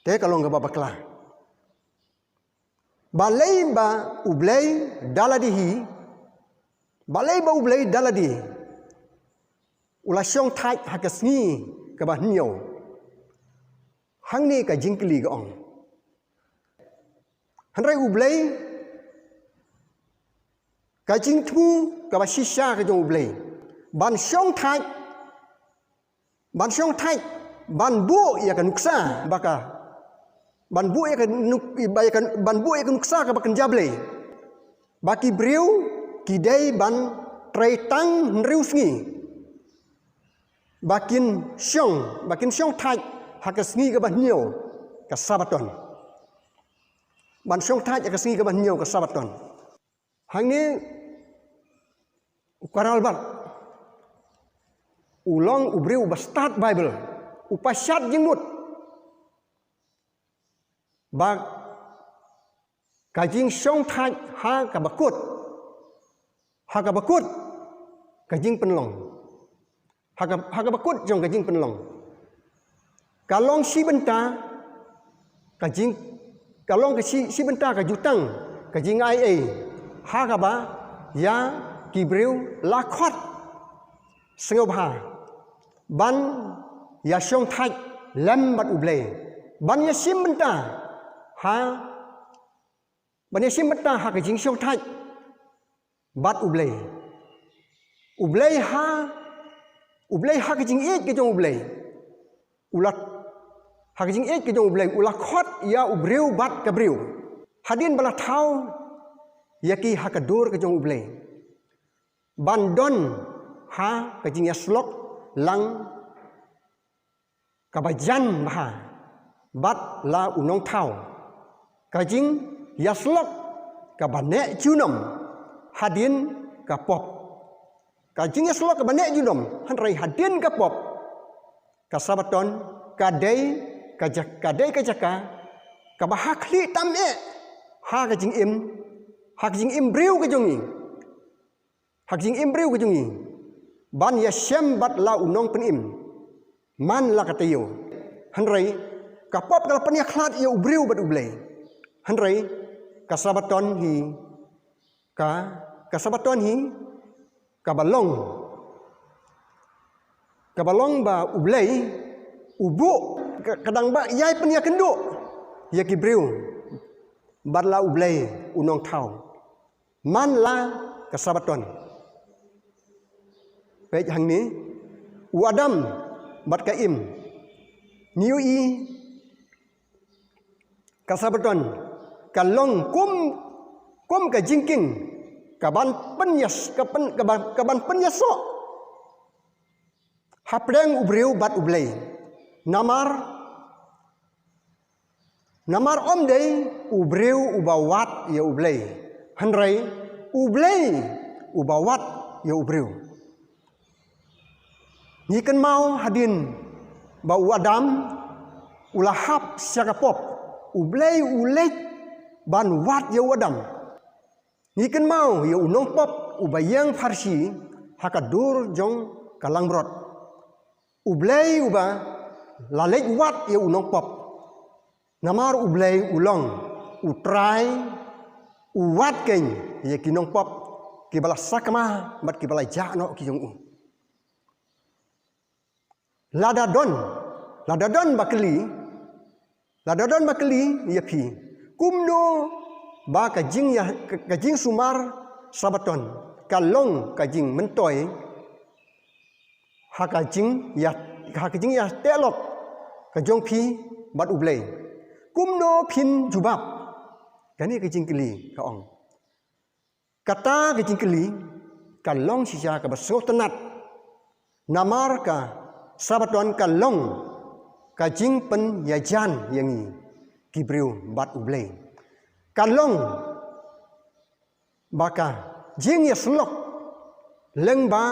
Te ka long kaba bakla. Balei ba U Blei da lade hi, balei ba U Blei da lade u la shong thait ha ka sngi kaba hynñiew? Hangne ka jingkylli ka ong. Hynrei U Blei, ka jingthmu kaba shisha ka jong U Blei ban shong thait, ban shong thait, ban buh ïa ka nuksa ba ka, ban buh ïa ka nuk-, ba ïa ka, ban buh ïa ka nuksa kaba kynja Blei, ba ki briew ki dei ban trei tang hynriew sngi, ba kin shong, ba kin shong thait ha ka sngi kaba hynñiew ka Sabaton. Ban shong thait ha ka sngi kaba hynñiew ka Sabaton. Hangne u Karl Barth u long u briew uba stad Baibl, u pashat jingmut ba ka jingshong thait ha kaba kut, ha kaba kut ka jingpynlong, ha ka, ha kaba kut jong ka jingpynlong, ka long shi bynta ka jing, ka long ka shi, shi bynta ka jutang ka jingai ei ha kaba ïa ki briew la khot sngewbha ban ïa shongthait lem bad U Blei. Ban ïa shim bynta ha, ban ïa shim bynta ha ka jingshongthait bad U Blei. U Blei ha, U Blei ha ka jingïeit ka jong U Blei. U la, ha ka jingïeit ka jong U Blei, u la khot ïa u briew bad ka briew. Hadien ba la thaw ïa ki ha ka dur ka jong U Blei. Ban don ha ka jingïasyllok lang kaba jan bha bad la u nongthaw. Ka jingïasyllok kaba neh junom hadien ka pop. Ka jingïasyllok kaba neh junom, hynrei hadien ka pop, ka Sabaton ka dei ka ja-, ka dei ka jaka kaba ha khlieh tam eh ha ka jingim, ha ka jingim briew ka jong ngi. Ha ka jingim briew ka jong ngi. Ban ïashem bad la u nongpynim man la ka taïew. Hynrei ka pop ka la pynïakhlad ïa u briew bad U Blei. Hynrei ka Sabaton hi, ka, ka Sabaton hi kaba long, kaba long ba U Blei u buh ka, ka dang ba ïai pynïakynduh ïa ki briew bad la U Blei u nongthaw man la ka Sabaton. Peit hangne, u Adam bad ka Im. Ngi ïohi ka Sabaton ka long kum, kum ka jingkieng kaban pynïas-, kaban, kaban, kaban pynïasoh hapdeng u briew bad U Blei. Namar, namar ym dei u briew uba wad ïa U Blei, hynrei U Blei uba wad ïa u briew. Ngi kynmaw hadien ba u Adam u la hap sha ka pop, U Blei u leit ban wad ïa u Adam. Ngi kynmaw ïa u nongpop uba ïeng pharshi ha ka dur jong ka langbrot. U Blei uba la leit wad ïa u nongpop. Namar U Blei u long U Trai, u wad keiñ ïa ki nongpop kiba la sakma bad kiba la jah noh ki jong u. Lada don, lada don ba kylli, lada don ba kylli ïa phi, kumno ba ka jingïa-, ka, ka jingsumar Sabaton ka long ka jingmyntoi ha ka jingïa-, ha ka jingïateh lok ka jong phi bad U Blei? Kumno phin jubab kane ka jingkylli, ka ong. Kata ka jingkylli ka long shisha kaba sngewtynnat. Namar ka Sabaton ka long ka jingpynïajan ïa ngi ki briew bad U Blei. Ka long ba ka jingïasyllok lyngba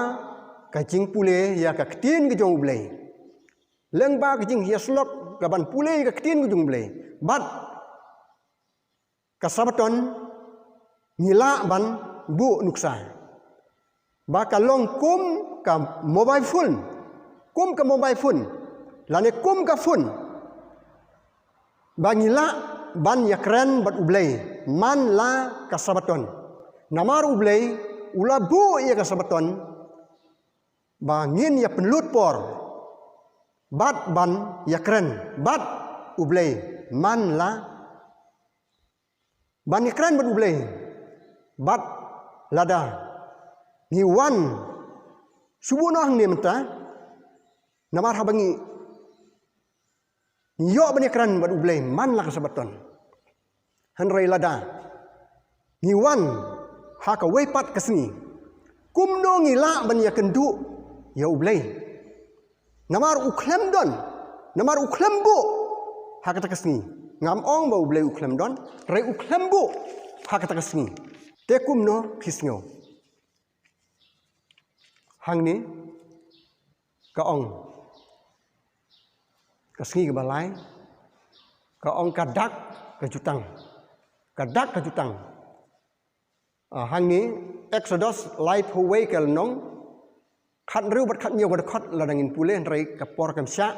ka jingpule ïa ka ktien ka jong U Blei. Lyngba ka jingïasyllok kaban pule ïa ka ktien ka jong U Blei. Bad ka Sabaton ngi lah ban buh nuksa ba ka long kum ka mobile phone, kum ka mobile phone, lane kum ka phone, ba ngi lah ban ïakren bad U Blei man la ka Sabaton. Namar U Blei u la buh ïa ka Sabaton ba ngin ïa pynlut por bad ban ïakren bad U Blei man la, ban ïakren bad U Blei. Bad lada ngi wan shuh noh hangne mynta, namar haba ngi, ngi ïoh ban ïakren bad U Blei man la ka Sabaton. Hynrei lada ngi wan ha kawei pat ka sngi, kumno ngi lah ban ïakynduh ïa U Blei? Namar u khlem don, namar u khlem buh ha kata ka sngi. Ngam ong ba U Blei u khlem don, hynrei u khlem buh ha kata ka sngi. Te kumno phi sngew? Hangne ka ong, ka sngi kaba lai, ka ong ka dak ka jutang. Ka dak ka jutang. Ah, hangne Exodus laiphew wei ka lynnong, khathynriew bad khathynñiew ka dkhot lada ngin pule, hynrei ka por kam shah.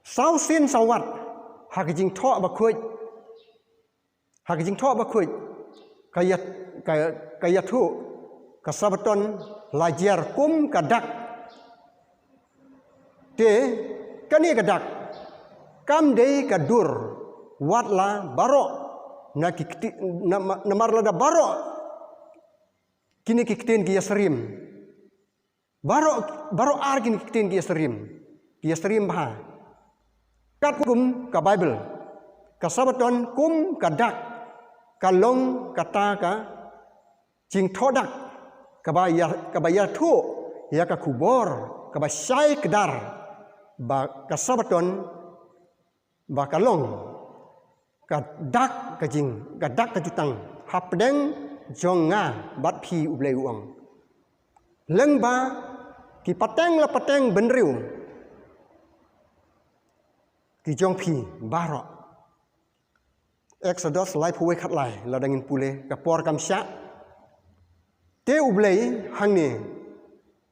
Saw sien saw wat ha ka jingthoh bakhuid, ha ka jingthoh bakhuid, ka ïa, ka, ka ïathuh ka Sabaton la jer kum ka dak. Te Kane ka dak kam dei ka dur wat la baroh na ki kti-, na, namar lada baroh kine ki ktien ki ïasyriem. Baroh, baroh ar kine ki ktien ki ïasyriem. Ki ïasyriem bha. Katkum ka Baibl, ka Sabaton kum ka dak ka long kata ka jingthoh dak kaba ïa, kaba ïathuh ïa ka khubor kaba shai kdar ba ka Sabaton ba ka long ka dak ka jing, ka dak ka jutang hapdeng jong nga bad phi, U Blei u ong. Lyngba ki pateng la pateng bynriew ki jong phi baroh. Exodus laiphew wei khatlai, lada ngin pule, ka por kam shah. Te U Blei hangne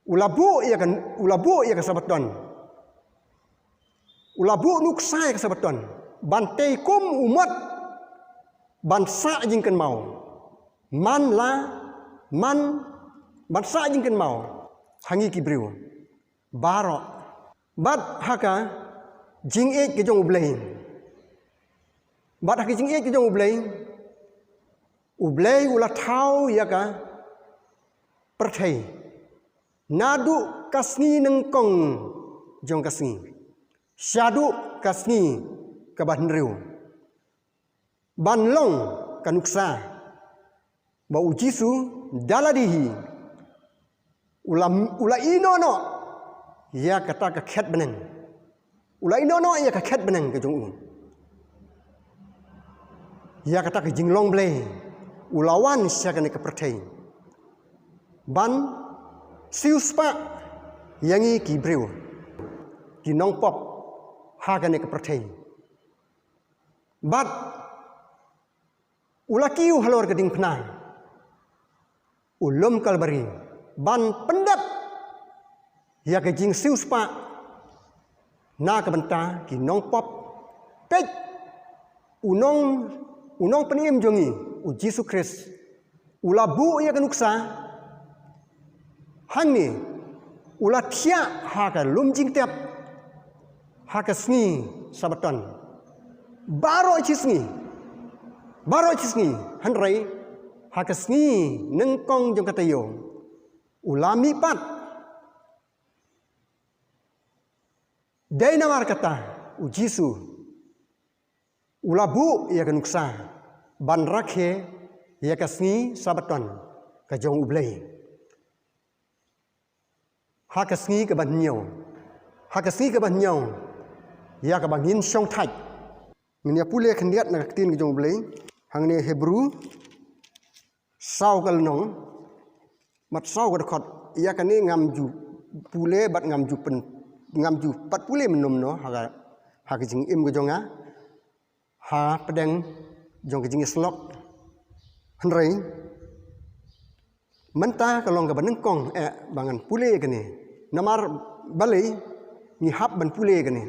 u la buh ïa ka, u la buh ïa ka Sabaton. U la buh nuksa ïa ka Sabaton ban tei kum u mot ban sah jingkynmaw. Man la, man, ban sah jingkynmaw ha ngi ki briew baroh. Bad ha ka jingïeit ka jong U Blei. Bad ha ka jingïeit ka jong U Blei, U Blei u la thaw ïa ka pyrthei naduh ka sngi nyngkong jong ka sngi shaduh ka sngi kaba hynriew. Ban long ka nuksa ba U Jisu da lade hi u la, u la ïehnoh noh ïa kata ka khet bneng. U la ïehnoh noh ïa ka khet bneng ka jong u. Ïa kata ka jinglong Blei u la wan sha kane ka pyrthei ban siewspah ïa ngi ki briew ki nongpop ha kane ka pyrthei. Bad u la kiew halor ka diengphna, u lum Kalbari, ban pyndep ïa ka jingsiewspah na ka bynta ki nongpop. Peit, u nong, u nongpynim jong ngi, U Jisu Khrist, u la buh ïa ka nuksa hangne, u la thiah ha ka lum jingtep ha ka sngi Sabaton. Baroh shi sngi, baroh shi sngi, hynrei ha ka sngi nyngkong jong ka taïew u la mihpat. Dei namar kata U Jisu u la buh ïa ka nuksa ban rakhe ïa ka sngi Sabaton ka jong U Blei. Ha ka sngi kaba hynñiew, ha ka sngi kaba hynñiew ïa kaba ngin shongthait. Ngin ïa pule khyndiat na ka ktien ka jong U Blei hangne, Hebru saw ka lynnong, mat saw ka dkhot. Ïa kane ngam ju pule bad ngam ju pyn, ngam ju pat pule mynno mynno ha ka, ha ka jingim ka jong nga, ha pdeng jong ka jingïasyllok. Hynrei mynta ka long kaba nyngkong eh ba ngan pule ïa kane. Namar balei ngi hap ban pule ïa kane?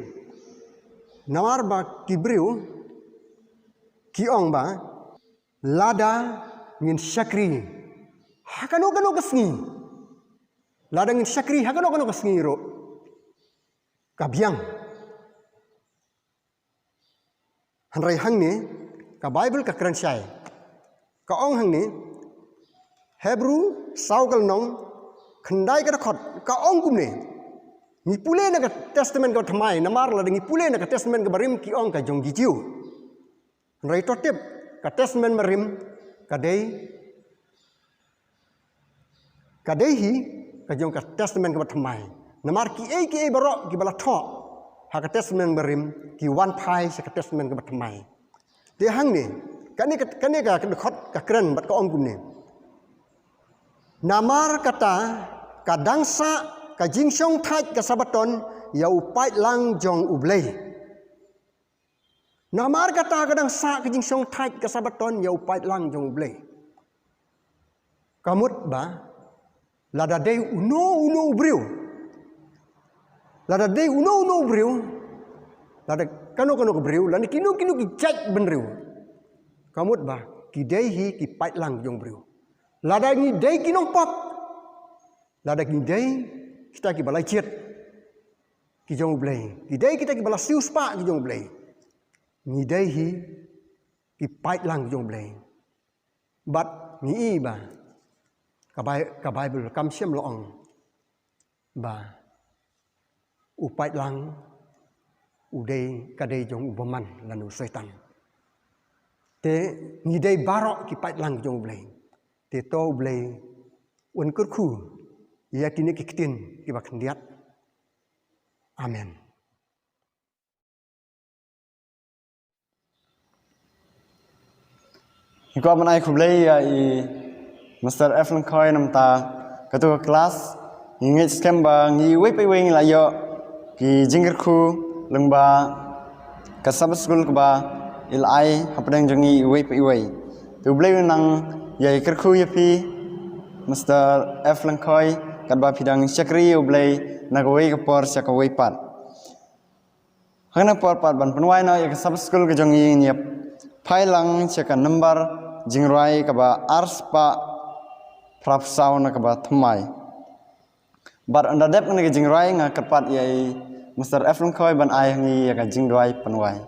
Namar ba ki briew ki ong ba lada ngin shakri ha kano kano ka sngi, lada ngin shakri ha kano kano ka sngi ruh ka biang. Hynrei hangne ka Baibl ka kren shai, ka ong hangne, Hebru saw ka lynnong khyndai ka dkhot, ka ong kumne. Ngi pule na ka Testament kaba thymmai, namar lada ngi pule na ka Testament kaba rim ki ong ka jong ki Jiw. Hynrei to tip, ka Testament barim ka dei, ka dei hi ka jong ka Testament kaba thymmai. Namar kiei kiei baroh kiba la thoh ha ka Testament barim ki wan phai sha ka Testament kaba thymmai. Te hangne kane ka, kane ka dkhot ka kren bad ka ong kumne. Namar kata ka dang sah ka jingshongthait ka Sabaton ïa u paidlang jong U Blei. Namar kata ka dang sah ka jingshongthait ka Sabaton ïa u paidlang jong U Blei. Ka mut ba lada dei uno uno u briew, lada dei uno uno u briew, lada kano kano ka briew, lada kino kino ki jait bynriew, ka mut ba ki dei hi ki paidlang jong u briew. Lada ngi dei ki nongpop, lada ngi dei kita kiba la jied, ki jong U Blei. Ki dei kita kiba la siewspah ki jong U Blei. Ngi dei hi ki paidlang ki jong U Blei. Bad ngi i ba ka Bai-, ka Baibl kam shym la ong ba u paidlang u dei, ka dei jong u bymman lane u Soitan. Te ngi dei baroh ki paidlang jong U Blei. Te to U Blei un kyrkhu ïa kine ki ktien kiba khyndiat. Amen. Ngi kwah ban ai khublei ïa i Mister F Lyngkhoi namar kata ka klas. Ngi ngeit skhem ba ngi iwei pa iwei ngi la ïoh ki jingkyrkhu lyngba ka Sabbath School kaba i la ai hapdeng jong ngi iwei pa iwei. Te U Blei un nang ïai kyrkhu ïa phi Mister F Lyngkhoi, katba phi dang shakri ïa U Blei na kawei ka por sha kawei pat. Hangne por pat ban pynwai noh ïa ka Sabbath School ka jong ngi, ngin ïa phai lang sha ka number jingrwai kaba arspah phraphew saw na kaba thymmai. Bad ynda dep kane ka jingrwai nga kyrpad ïa i Mister F Lyngkhoi ban ai ha ngi ïa ka jingduwai pynwai.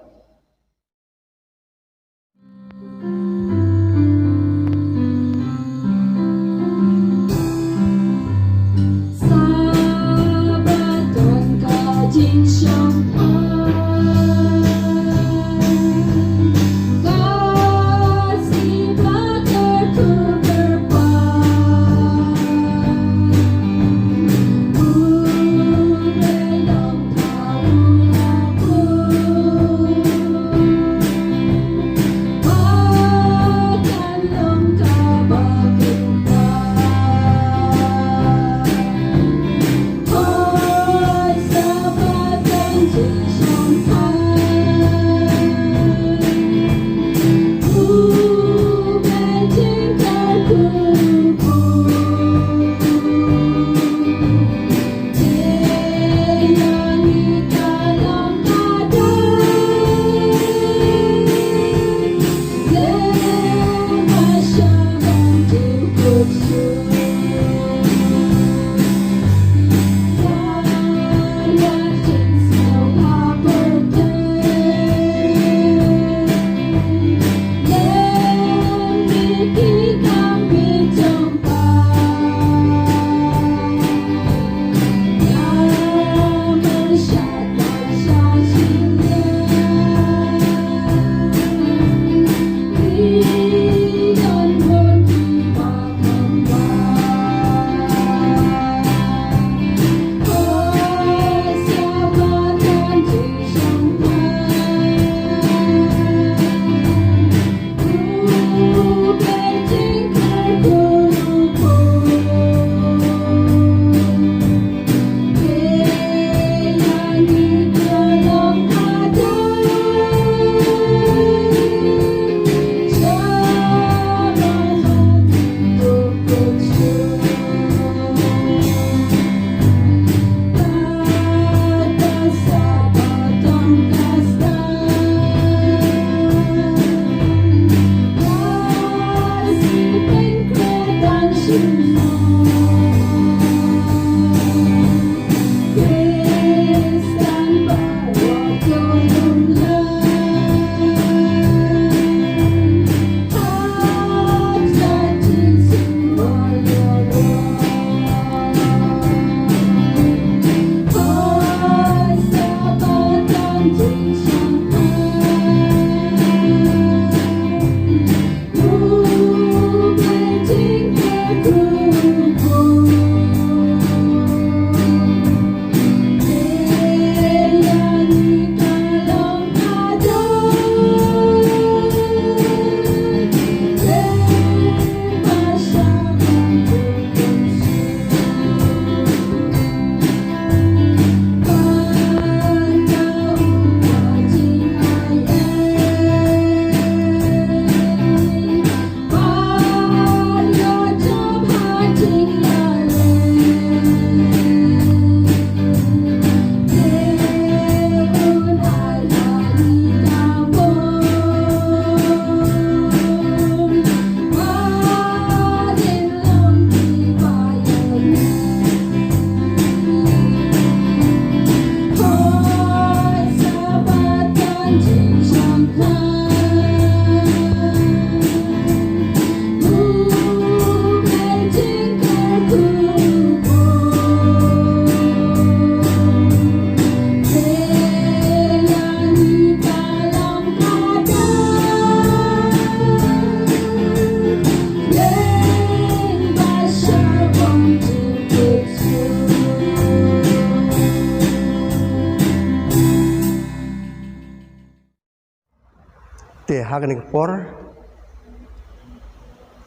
Te ha kane ka por,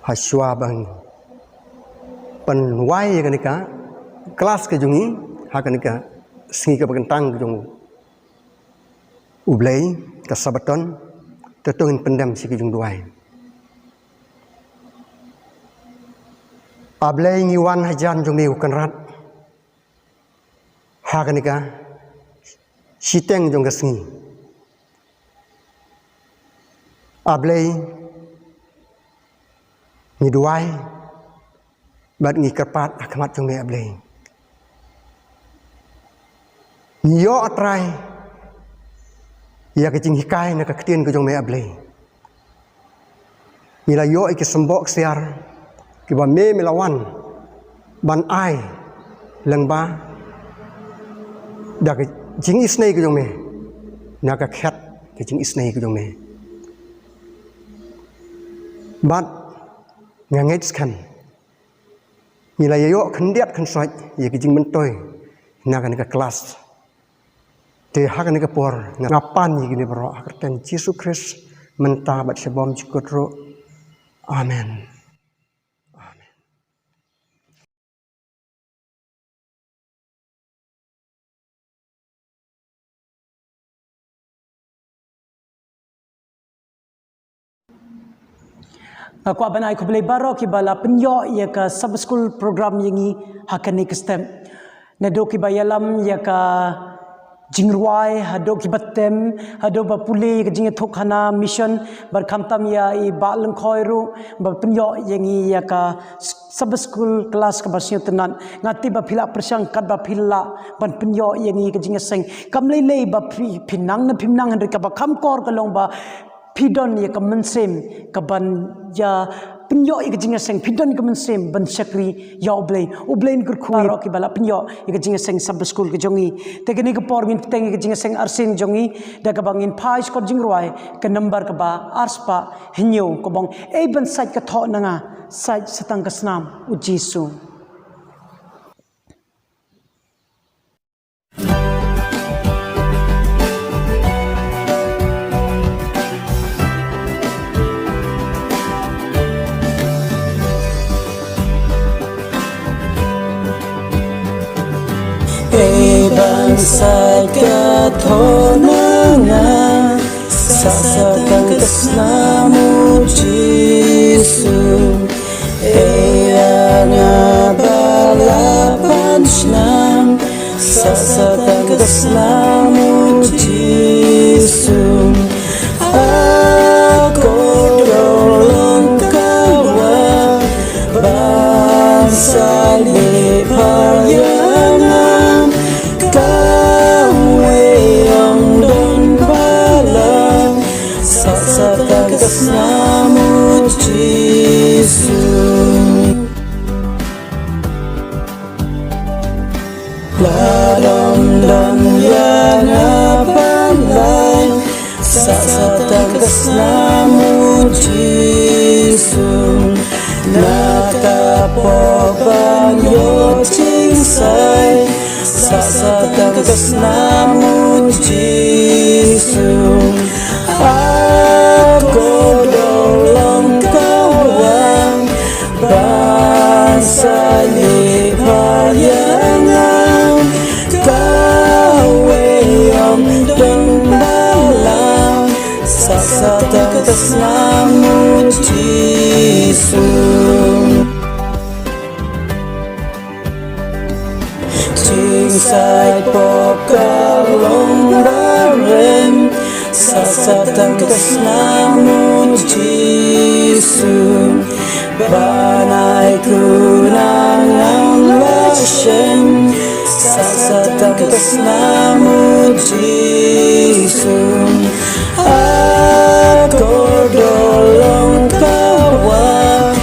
ha shuwa ban pynwai ïa kane ka klas ka jong ngi, ha kane ka sngi kaba kyntang ka jong U Blei, ka Sabaton, te to ngin pyndem sha ka jingduwai. A Blei, ngi wan hajan jong me, ko Kynrad, ha kane ka shiteng jong ka sngi. A Blei, ngi duwai bad ngi kyrpad ha khmat jong me, A Blei. Ngi ïoh, A Trai, ïa ka jinghikai na ka ktien ka jong me, A Blei. Ngi la ïoh ïa ki symboh ksiar kiba me, me la wan ban ai lyngba da ka jingisynei ka jong me, na ka khet ka jingisynei ka jong me. Bad nga ngeit skhem, ngi la ïoh khyndiat khynsoit ïa ka jingmyntoi na kane ka klas. Te ha kane ka por nga pan ïa kine baroh ha ka kyrteng Jisu Khrist, mynta bad sha bymjukut ruh. Amen. Amen. Nga kwah ban ai khublei baroh kiba la pynïoh ïa ka Sabbath School program ïa ngi ha kane ka step. Naduh kiba ïalam ïa ka jingrwai, haduh kiba tem, haduh ba pule ïa ka jingïathuhkhana mission, bad khamtam ïa i Bah Lyngkhoi ruh ba pynïoh ïa ngi ïa ka Sabbath School class kaba sngewtynnat. Nga tip ba phi la pyrshang katba phi lah ban pynïoh ïa ngi ka jingïaseng. Kam lei lei ba phi, phi nang ne phim nang, hynrei kaba kham kor ka long ba phi don ïa ka mynsiem kaban ïa pynïoh ïa ka jingïaseng, phi don ïa ka mynsiem ban shakri ïa U Blei. U Blei un kyrkhu ïa baroh kiba la pynïoh ïa ka jingïaseng Sabbath School ka jong ngi. Te kane ka por ngin bteng ïa ka jingïaseng arsien jong ngi da kaba ngin phai sha kot jingrwai ka number kaba arspah hynñiew, kaba ong: Ei ban sait ka thoh na nga, sait sa tang ka snam U Jisu. Ei ban sait ka thoh na nga, sait sa tang ka snam U Jisu. Ei ïa nga ba la pan snam, sait sa tang ka snam U Jisu. A kordor long ka wah ban sait lehbha ïa nga, kawei ym don ba lah, sait sa tang ka snam U Jisu. Lada ym don ïa nga ban lait, sait sa tang ka snam U Jisu. Na ka pop ban ïoh jingsait, sait sa tang ka snam U Jisu. A kordor long ka wah ban sait lehbha ïa nga, kawei ym don ba lah, sait sa tang ka snam U Jisu. Jingsait pop ka long ba rem, sait sa tang ka snam U Jisu. Ban ai kyrkhu na nga la shem, sait sa tang ka snam U Jisu. A kordor long ka wah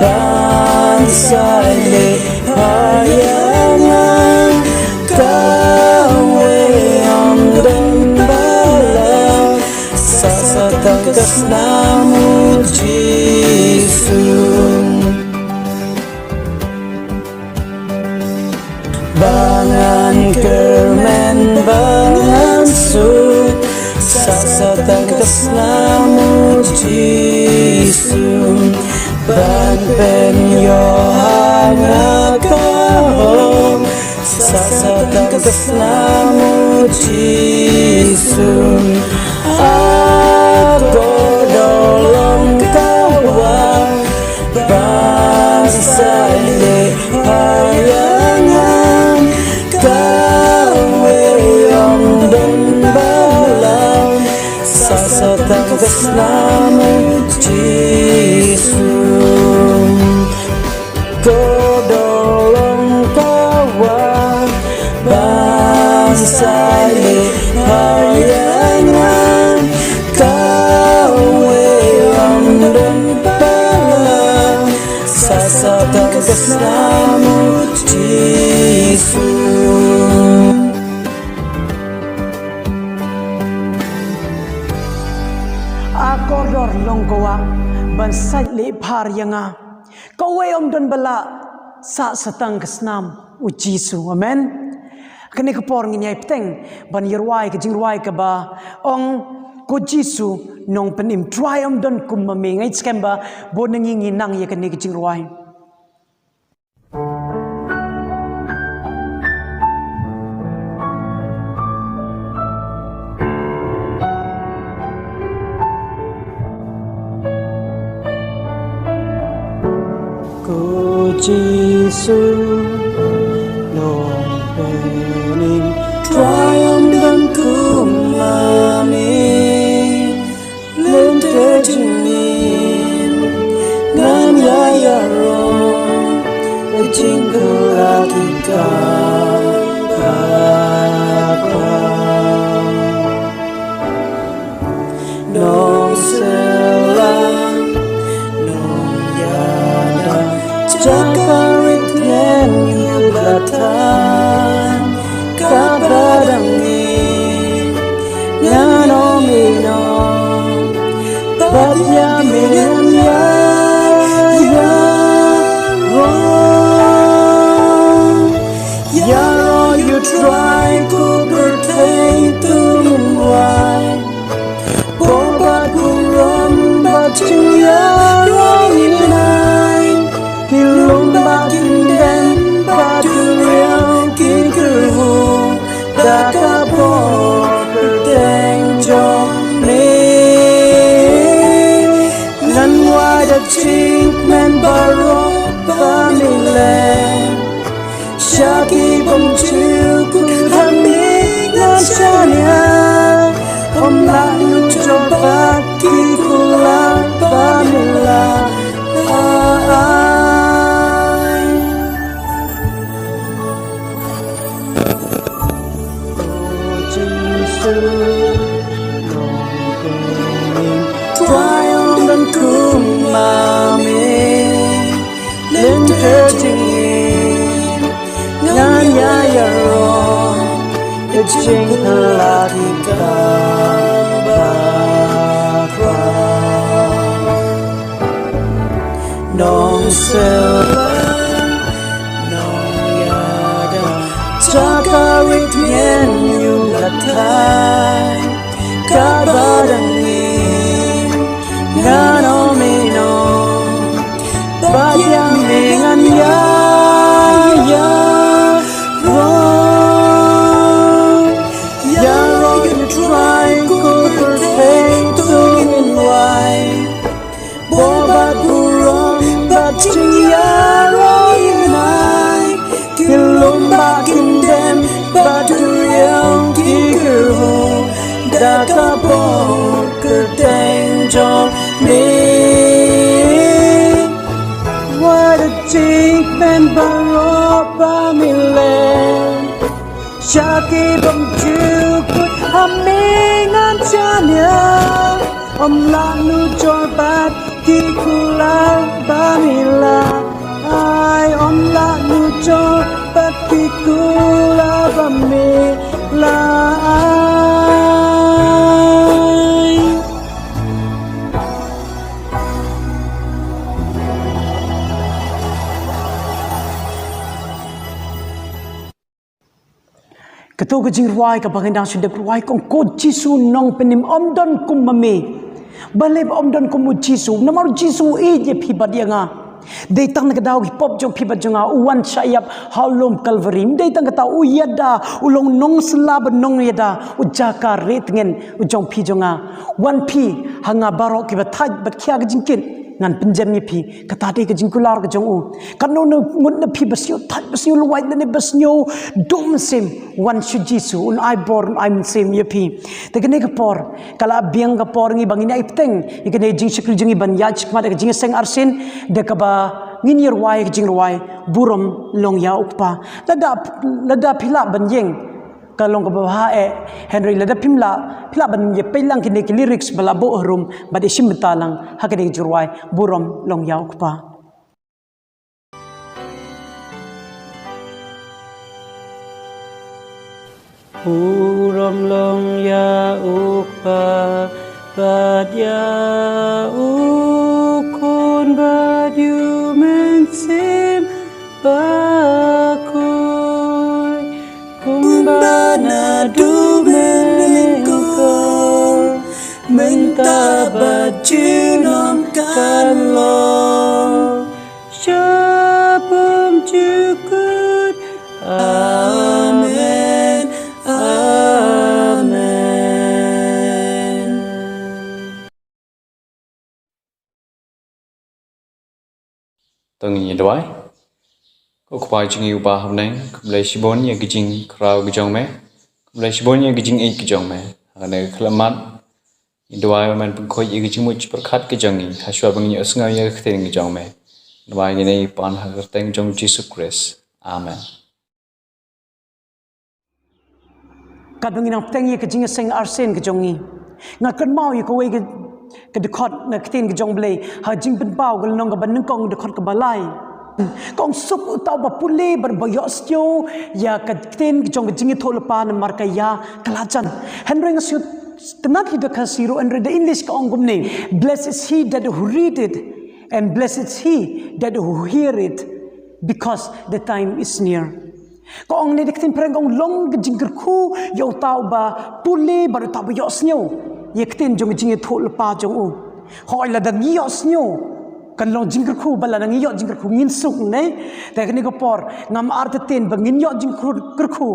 ban sait lehbha ïa nga, kawei ym don ba lah, sait sa tang ka snam U Jisu. Ba ngan kyrmen, ba ngan suk, sait sa Tang ka snam u Jisu ban pynïoh ha nga ka hok. Sa sa tang ka snam u Jisu. Ako dor long ka wah ban sa leh ha ïa nga. Kawei ym don ba lam. Sa sa tang ka snam u Jisu. Ko dor long ka wah ban sa leh ha ïa nga. Kawei ym don ba lam. Sa sa tang ka snam u Jisu. Ako dor long ka wah ban sa leh ha ïa nga. Kawei ym don ba lam. Sa sa tang ka snam u Jisu. Amen. Kane ka por ngin ïai bteng ban ïa rwai ka jingrwai kaba ong, Ko Jisu nongpynim, Trai ym don kum ma me. Nga ngeit skhem ba bun na ngi ngi nang ïa kane ka jingrwai. Ko Jisu nongpynim, Trai ym don kum ma me. Lynter jingim ngan ïa ïaroh, jingkhlaiñ ki kaba khraw. Nongsilang, nongïada, jaka rit ngan ïuh lynter. Kaba dang ïa ngan ym ïehnoh, bad ïa me ngan ïa ïaroh. Ïaroh ïa u Trai, ko pyrthei to ngin wai. Bor bad burom bad jingïaroh ngin ai. Ki lum bad ki kyndem bad duriaw ki kyrhuh da ka bor kyrteng jong me. Ngan wad da jingkmen baroh ba me leh. Sha ki bym jukut ha me ngan shaniah, ym lah nujor bad ki kular ba me la ai. O Jisu, Nongpynim, Trai ym don kum ma me. Lynter jingim ngan ïa ïaroh, jingkhlaiñ ki kaba khraw. Nongsilang, nongïada, jaka rit ngan ïuh lynter. Kaba dang ïa ngan ym ïehnoh, bad ïa me ngan ïa ïaroh. Ïaroh ïa u Trai, ko pyrthei to ngin wai. Bor bad burom bad jingïaroh ngin ai. Ki lum bad ki kyndem bad duriaw ki kyrhuh da ka bor kyrteng jong me. Wat da jingkmen baroh ba me leh. Sha ki bym jukut ha me ngan shaniah, ym lah nujor bad ki kular ba me la ai, ym lah nujor bad ki kular ba me la ai. Kato ka jingrwai kaba ngi dang shu dep rwai, ka ong, ko Jisu nongpynim, ym don kum ma me. Balei ba ym don kum u Jisu? Namar u Jisu u ïeit ïa phi bad ïa nga. Dei tang na ka daw ki pop jong phi bad jong nga u wan shah ïap ha u lum Kalvari. Ym dei tang kata, u ïada, u long nongsla bad nongïada, u jaka rieh tngen u jong phi jong nga. Wan phi ha nga baroh kiba thait bad khia ka jingkit, ngan pynjem ïa phi. Kata dei ka jingkular ka jong u. Katno ngut na phi ba sngew thait, ba sngew luwait lane ba sngew duh mynsiem, wan sha u Jisu, un ai bor, un ai mynsiem ïa phi. Te kane ka por ka la biang ka por ngi ba ngin ïai bteng ïa kane ka jingshakri jong ngi ban ïaid shakhmat ïa ka jingïaseng arsien da kaba ngin ïa rwai ïa ka jingrwai Burom Long Ïa U Kpa. Lada, lada phi lah ban ïeng, ka long kaba bha eh, hynrei lada phim lah, phi lah ban ïa peit lang kine ki lyrics ba la buh harum bad ïa shim bynta lang ha kane ka jingrwai Burom Long Ïa U Kpa. Burom long ïa U Kpa bad ïa U Khun bad U Mynsiem Bakhuid, kumba naduh mynnyngkong, mynta bad junom kan long, sha bymjukut. Amen. Amen. To ngin ïa duwai. Ko Kpa jong ngi uba ha bneng, khublei shibun ïa ka jingkhraw ka jong me, khublei shibun ïa ka jingïeit ka jong me. Ha kane ka khyllipmat ngi duwai ba men pynkhuid ïa ka jingmut jingpyrkhat ka jong ngi, ha shuwa ba ngin ïohsngew ïa ka ktien ka jong me. Duwai kine ki pan ha ka kyrteng jong Jisu Khrist. Amen. Katba ngi nang bteng ïa ka jingïaseng arsien ka jong ngi, nga kynmaw ïa kawei ka, ka dkhot na ka ktien ka jong U Blei ha Jingpynpaw ka lynnong kaba nyngkong, dkhot kaba lai. Ka ong, suk uta uba pule bad ba ïohsngew ïa ka ktien ka jong ka jingïathuhlypa namar ka ïa ka la jan. Hynrei nga sngewtynnat hi da ka Khasi ruh, hynrei da English ka ong kumne, "Blessed is he that who read it, and blessed is he that who hear it, because the time is near." Ka ong ne da ka ktien phareng, ka ong, long ka jingkyrkhu ïa uta uba pule bad uta uba ïohsngew ïa ka ktien jong ka jingïathuhlypa jong u. Hooid, lada ngi ïohsngew kan long jingkyrkhu, bad lada ngi ïoh jingkyrkhu ngin suk, ne? Te kane ka por ngam artatien ba ngin ïoh jingkyrkhu.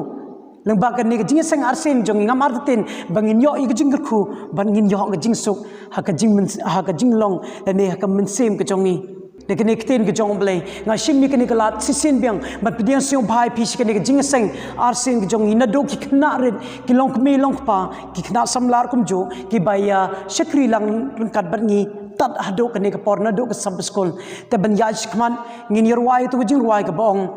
Lyngba kane ka jingïaseng arsien jong ngi, ngam artatien ba ngin ïoh ïa ka jingkyrkhu bad ngin ïoh ka jingsuk ha ka jingmyn-, ha ka jinglong lane ha ka mynsiem ka jong ngi. Da kane ka ktien ka jong U Blei nga shim ïa kane ka lad shisien biang ban pdiang sngewbha ïa phi sha kane ka jingïaseng arsien ka jong ngi, naduh ki khynnah rit, ki longkmie longkpa, ki khynnah samla kumjuh, kiba ïa shakri lang ryngkat bad ngi tad haduh kane ka por naduh ka Sabbath School. Te ban ïaid shakhmat ngin ïa rwai ïa tu ka jingrwai kaba ong,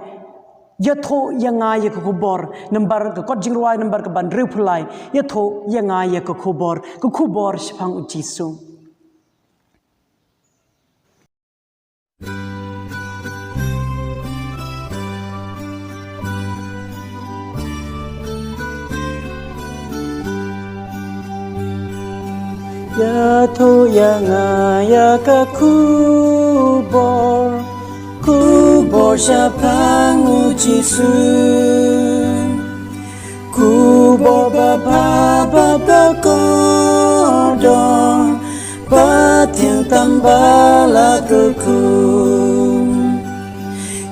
Ïathuh ïa nga ïa ka khubor, nambar ka kot jingrwai nambar kaba hynriewphew lai. Ïathuh ïa nga ïa ka khubor, ka khubor shaphang U Jisu. Ïathuh ïa nga ïa ka khubor, khubor shaphang U Jisu. Khubor babha ba kordor, ba thiang tam ba la kyrkhu.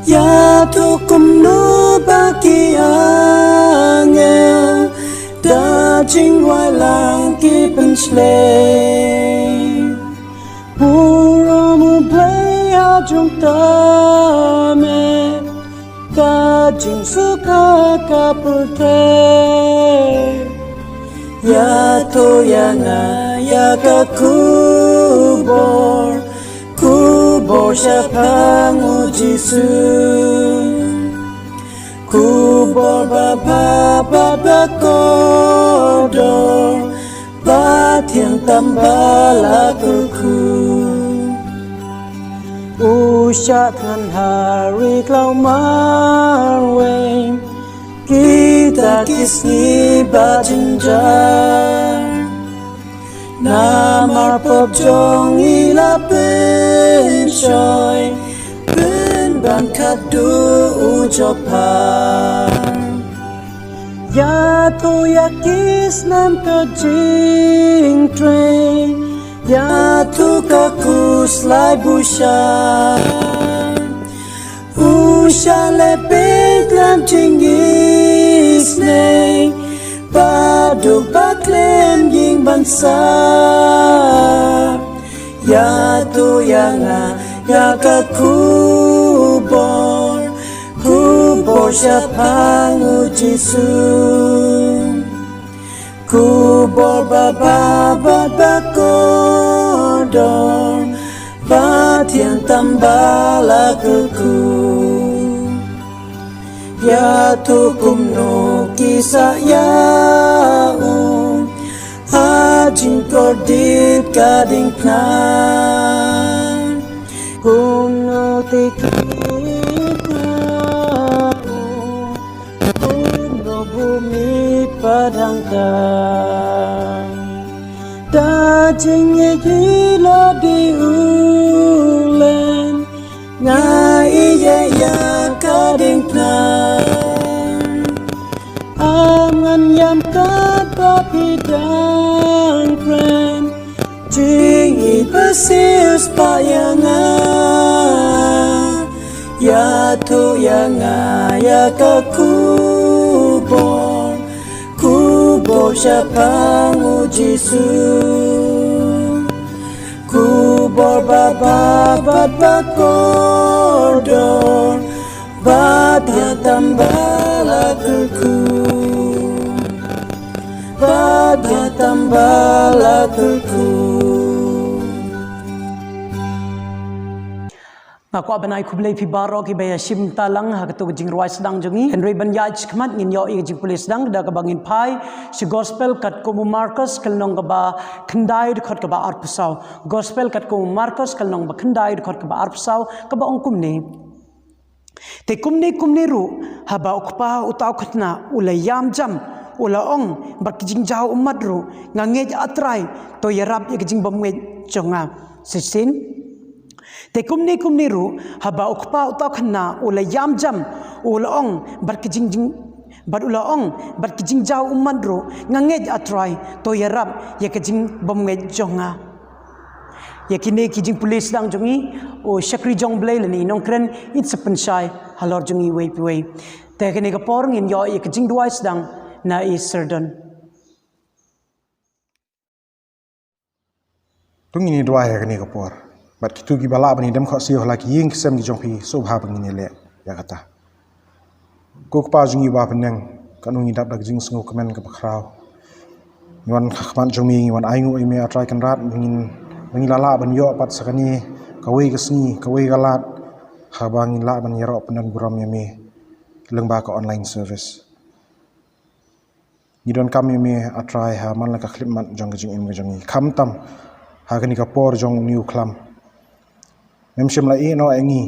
Ïathuh kumno ba ki angel da jingrwai lang ki pynshlei. Burom U Blei ha jong ta me, ka jingsuk ha ka pyrthei. Ïathuh ïa nga ïa ka khubor, khubor shaphang U Jisu. Khubor babha ba kordor, ba thiang tam ba la kyrkhu. U shah thngan ha ri khlaw marwei, kita ki sngi ba jynjar. Namar pop jong ngi la pynshoi, pynban khadduh u jop phar. Ïa Ïathuh ïa ki snem ka jingtrei, ïathuh ka khuslai bushar. U shah leh peit lem jingisynei, ba duk ba khlem ïing ban sah. Ïathuh ïa nga ïa ka khubor, khubor shaphang U Jisu. Khubor ba bha bad ba kordor, ba thiang tam ba la kyrkhu. Ïathuh kumno ki sah ïa u ha jingkordit ka diengphna. Kumno te ki ïathuh, kumno bymit pat hangta. Da jingïeit hi la dei u len, nga ïeit ïa ka diengphna. Ym ngan ïam katba phi dang kren, jingïeit ba siew spah ïa nga. Ïathuh ïa nga ïa ka khubor, khubor shaphang U Jisu. Khubor ba bha bad ba kordor, ba thiang tam ba la kyrkhu. Ba thiang tam ba la kyrkhu. Nga kwah ban ai khublei phi baroh kiba ïashim bynta lang ha kato ka jingrwai sdang jong ngi. Hynrei ban ïaid shakhmat ngin ïoh ïa ka jingpule sdang da kaba ngin phai sha Gospel katkum u Markos ka lynnong kaba khyndai dkhot kaba arphew saw. Gospel katkum u Markos ka lynnong ba khyndai dkhot kaba arphew saw, kaba ong kumne. Te kumne kumne ruh, haba u kpa uta u khynnah u la ïam jam, u la ong bad ka jingjaw ummat ruh, nga ngeit A Trai, to ïarap ïa ka jingbymngeit jong nga. Shisien. Te kumne kumne ruh, haba u kpa uta u khynnah u la ïam jam, u la ong bad ka jing, jing, bad u la ong bad ka jingjaw ummat ruh, nga ngeit A Trai, to ïarap ïa ka jingbymngeit jong nga. Ïa kine ki jingpule sdang jong ngi, u shakri jong U Blei lane i nongkren in sa pynshai halor jong ngi iwei pa iwei. Te ha kane ka por ngin ïoh ïa ka jingduwai sdang na i Sir Don. To ngin ïa duwai ha kane ka por. Bad kito kiba lah ban ïadem khohsiew ha la ki ïing ki sem ki jong phi, sngewbha ba ngin ïaleh ïa kata. Ko Kpa jong ngi uba ha bneng, kano ngi dap da ka jingsngewkmen kaba khraw. Ngi wan ha khmat jong me, ngi wan ainguh ïa me A Trai Kynrad, ba ngin, ba ngi la lah ban ïoh pat sa kane kawei ka sngi, kawei ka lad, haba ngin lah ban ïaroh pyndon burom ïa me lyngba ka online service. Ngi donkam ïa me A Trai ha man la ka khyllipmat jong ka jingim ka jong ngi. Khamtam ha kane ka por jong une u khlam. Mem shym la ïeh noh ïa ngi,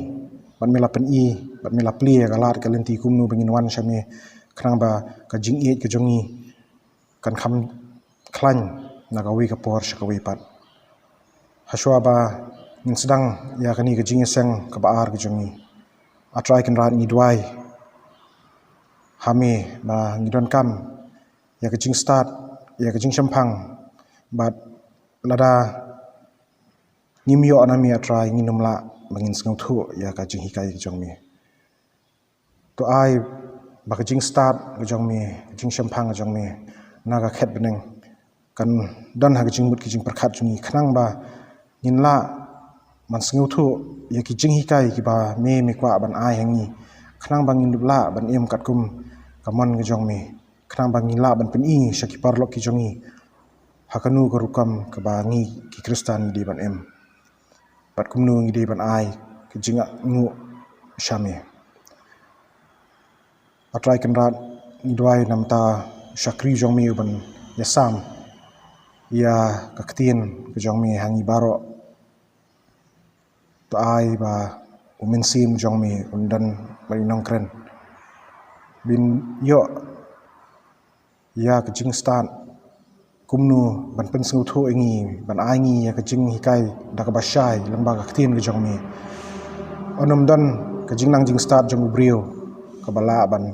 bad me la pyni, bad me la plie ïa ka lad ka lynti kumno ba ngin wan sha me, khnang ba ka jingïeit ka jong ngi kan kham khlaiñ na kawei ka por sha kawei pat. Hashwa ba ngin sdang ïa kane ka jingïaseng kaba ar ka jong ngi, A Trai Kynrad, ngi duwai ha me ba ngi donkam ïa ka jingstad, ïa ka jingshemphang, bad lada ngim ïoh na me A Trai, ngin ym lah ba ngin sngewthuh ïa ka jinghikai ka jong me. To ai ba ka jingstad ka jong me, ka jingshemphang ka jong me na ka khet bneng kan don ha ka jingmut ka jingpyrkhat jong ngi, khnang ba ngin lah ban sngewthuh ïa ki jinghikai kiba me, me kwah ban ai ha ngi, khnang ba ngin lah ban im katkum ka mon ka jong me, khnang ba ngin lah ban pyni sha ki paralok ki jong ngi ha kano ka rukom kaba ngi ki Khristan ngi dei ban im, bad kumno ngi dei ban ai ka jingainguh sha me. A Trai Kynrad, ngi duwai namar u shakri jong me uban ïasam ïa ka ktien ka jong me ha ngi baroh. To ai ba u Mynsiem jong me un don bad i nongkren, ban ïoh ïa ka jingstad kumno ban pynsngewthuh ïa ngi, ban ai ngi ïa ka jinghikai da kaba shai lyngba ka ktien ka jong me. Un ym don ka jingnang jingstad jong u briew kaba lah ban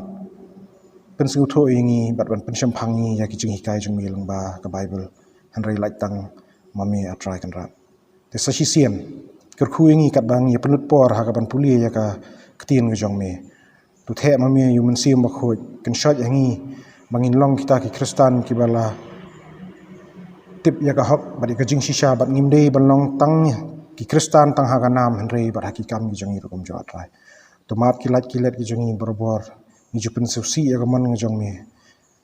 pynsngewthuh ïa ngi bad ban pynshemphang ïa ngi ïa ki jinghikai jong me lyngba ka Baibl. Hynrei lait tang ma me, A Trai Kynrad. Te sa shisien, kyrkhu ïa ngi katba ngi ïa pynlut por ha kaban pule ïa ka ktien ka jong me. To theh ma me ïa u Mynsiem Bakhuid, kynshoit ha ngi ba ngin long kita ki Khristan kiba la tip ïa ka hok bad ïa ka jingshisha, bad ngim dei ban long tang ki Khristan tang ha ka nam, hynrei bad ha ki kam ki jong ngi ruh kumjuh, A Trai. To map ki lait ki let ki jong ngi barabor. Ngi ju pynsngewsih ïa ka mon ka jong me.